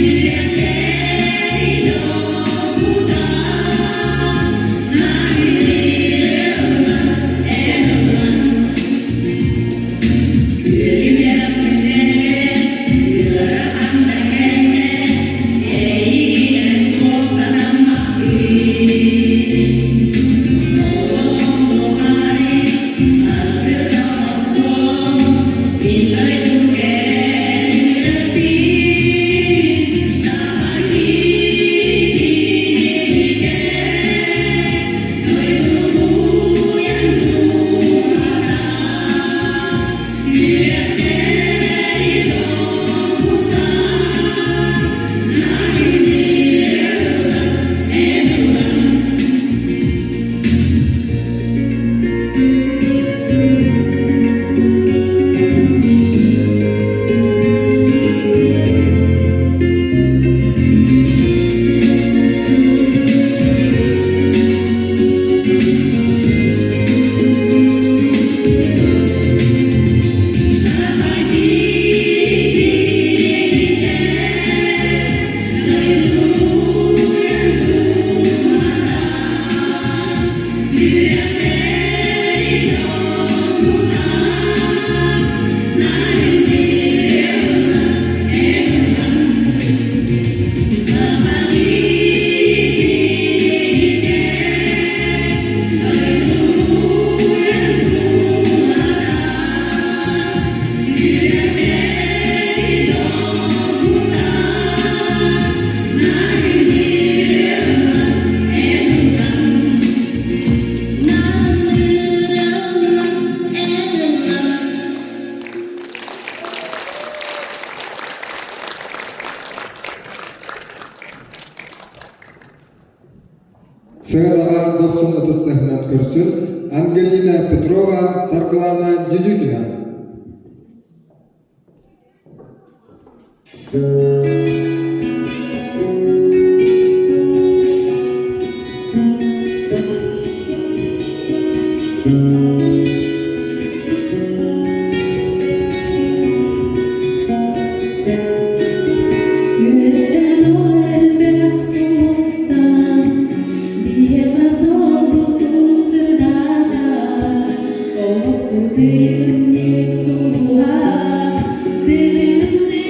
Сүрэхтэри долгутар, Нарыныры ылан, эн ылан. Үөрүүлээх күннэргэ, ыарахан да кэмҥэ эйигинэ суох санаммаппын. Олоҕум тухары аргыс оҥостуом, мин дойдум кэрэ ырыатын, саха киһитин дойдум уйан дууһата. Сүрэхтэри долгутар, нарыныры ылан, эн ылан. Саха киһитин дойдум дууһата. Сүрэхтэри долгутар, нарыныры ылан, эн ылан. Саха киһитин дойдум дууһата. Сүрэхтэри долгутар, нарыныры ылан, эн ылан. Нарыныры ылан, эн ылан. Сыанаҕа дохсун ытыс таһынан көрсүн Ангелина Петрова, Саргылана Дедюкина. Үөстэн ол элбэх сулустан биһиэхэ суолбутун сырдатар, олохпут ыйынньык сулуһа тилиннии.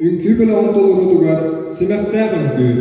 Үҥкүү бөлөҕүн толоруутугар Симэхтээх үҥкүү.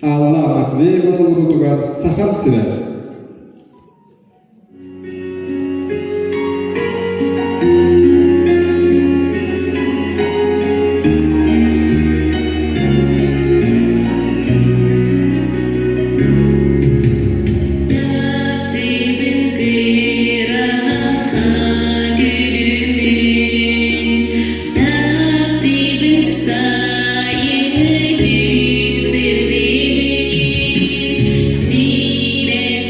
Алла Матвеева толоруутугар Сахам сирэ. Таптыыбын кыраха күлүмүн, таптыыбын сайыҥҥы күн сырдыгын, сирэм.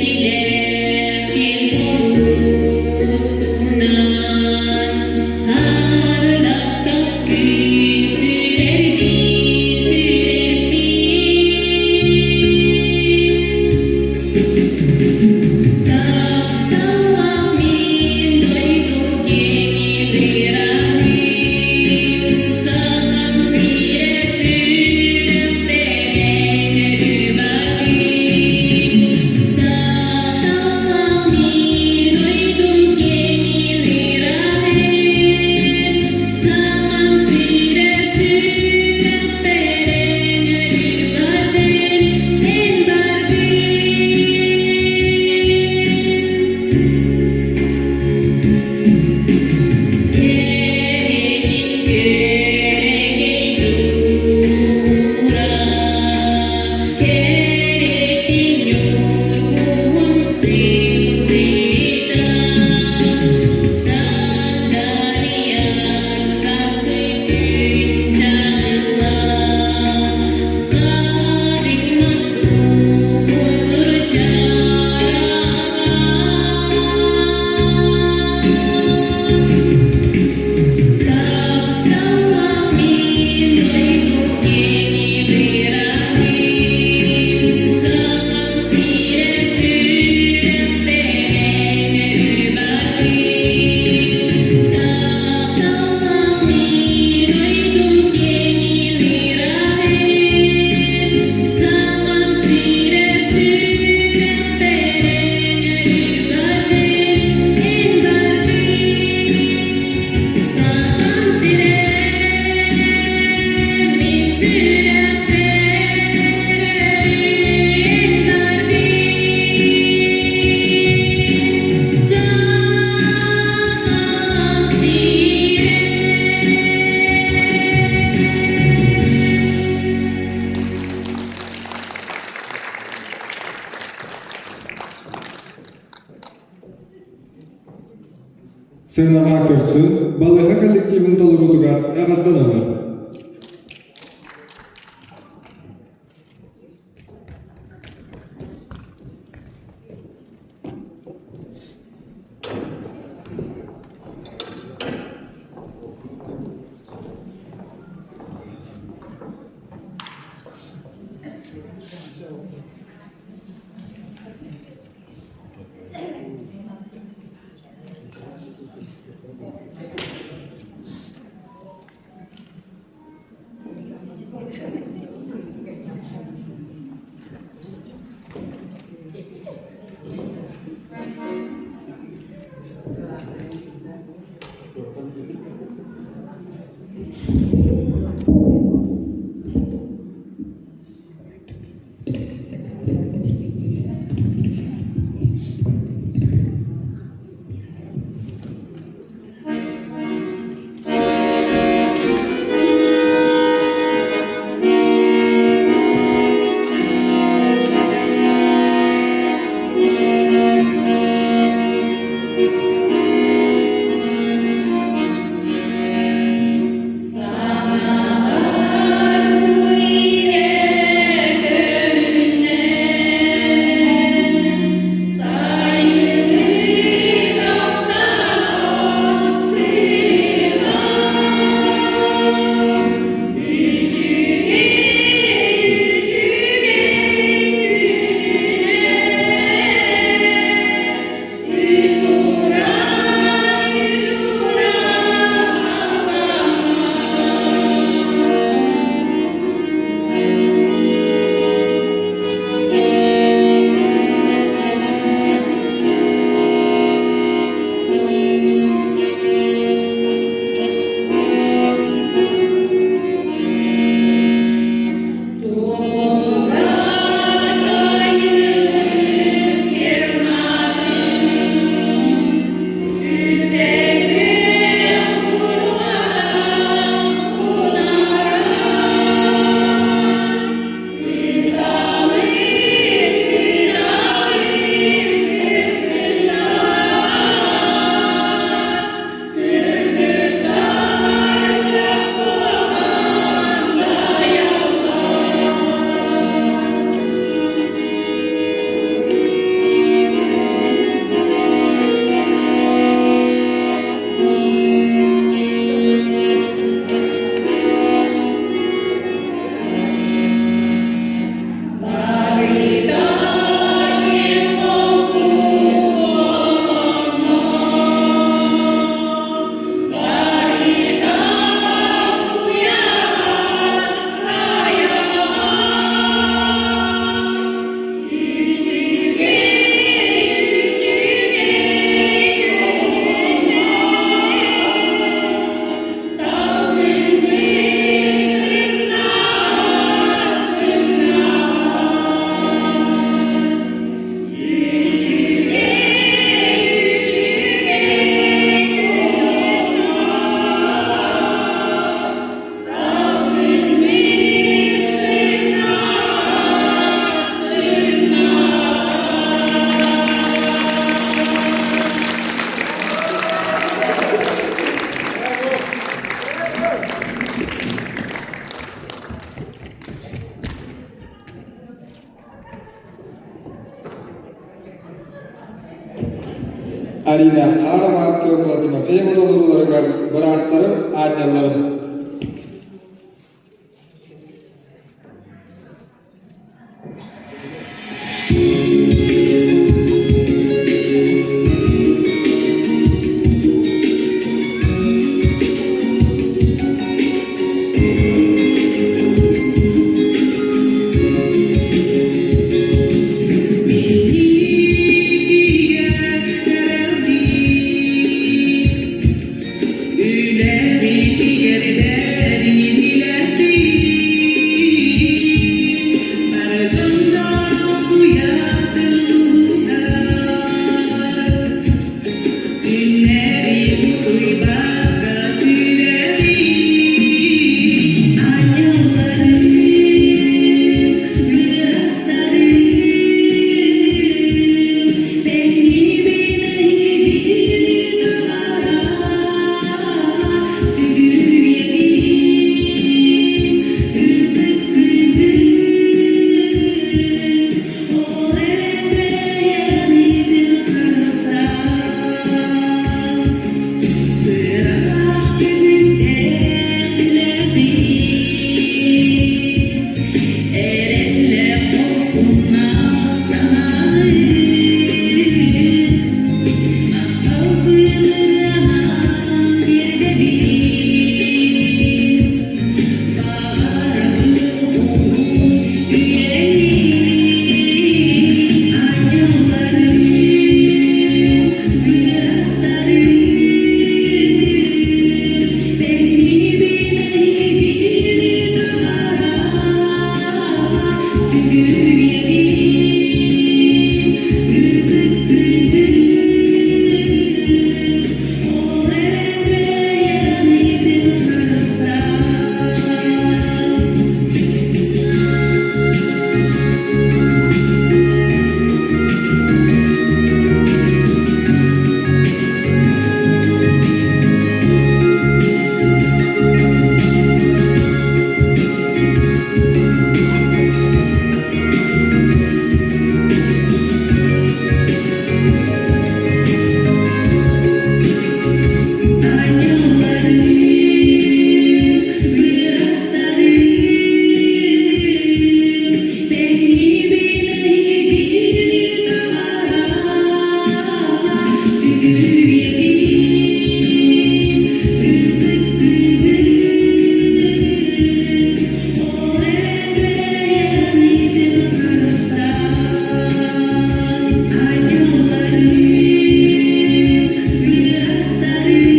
Сыанаҕа көрсүн, балыыһа коллективын толоруутугар эҕэрдэ номер. Арина Харова, Фёкла Тимофеева толорууларыгар быраастарым, аанньалларым. Үлэбитигэр Сүгүрүйэбин ытыктыыбын Ол эбээниитин харыстаан Анньалларым, ыырастарым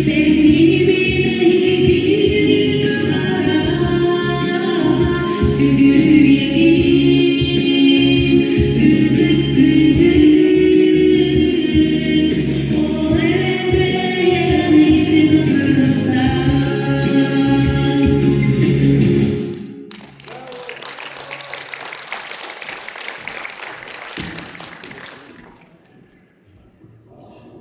Тэҥниибин эһигини таһара Сүгүрүйэбин ытыктыыбын Ол эбээниитин харыстаан.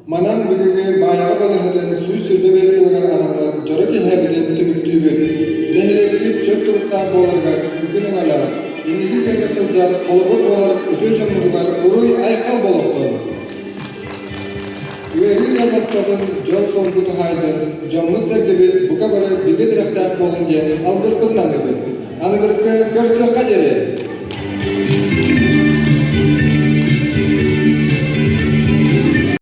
Манан бүгүҥҥү Баайаҕа балыыһатын 125 сылыгар анаммыт дьоро киэһэбитин түмүктүүбүт. Нэһилиэкпит чөл туруктаах буоларыгар сүҥкэн өҥөлөөх, инники күөҥҥэ сылдьар холобур буолар үтүө дьоммутугар уруй-айхал буолуохтун! Үөрүү ыалласпатын, дьол-соргу туһаайдын, дьоммут-сэргэбит бука бары бигэ тирэхтээх буолуҥ диэн алгыспытын аныыбыт. Аныгыскы көрсүөххэ диэри!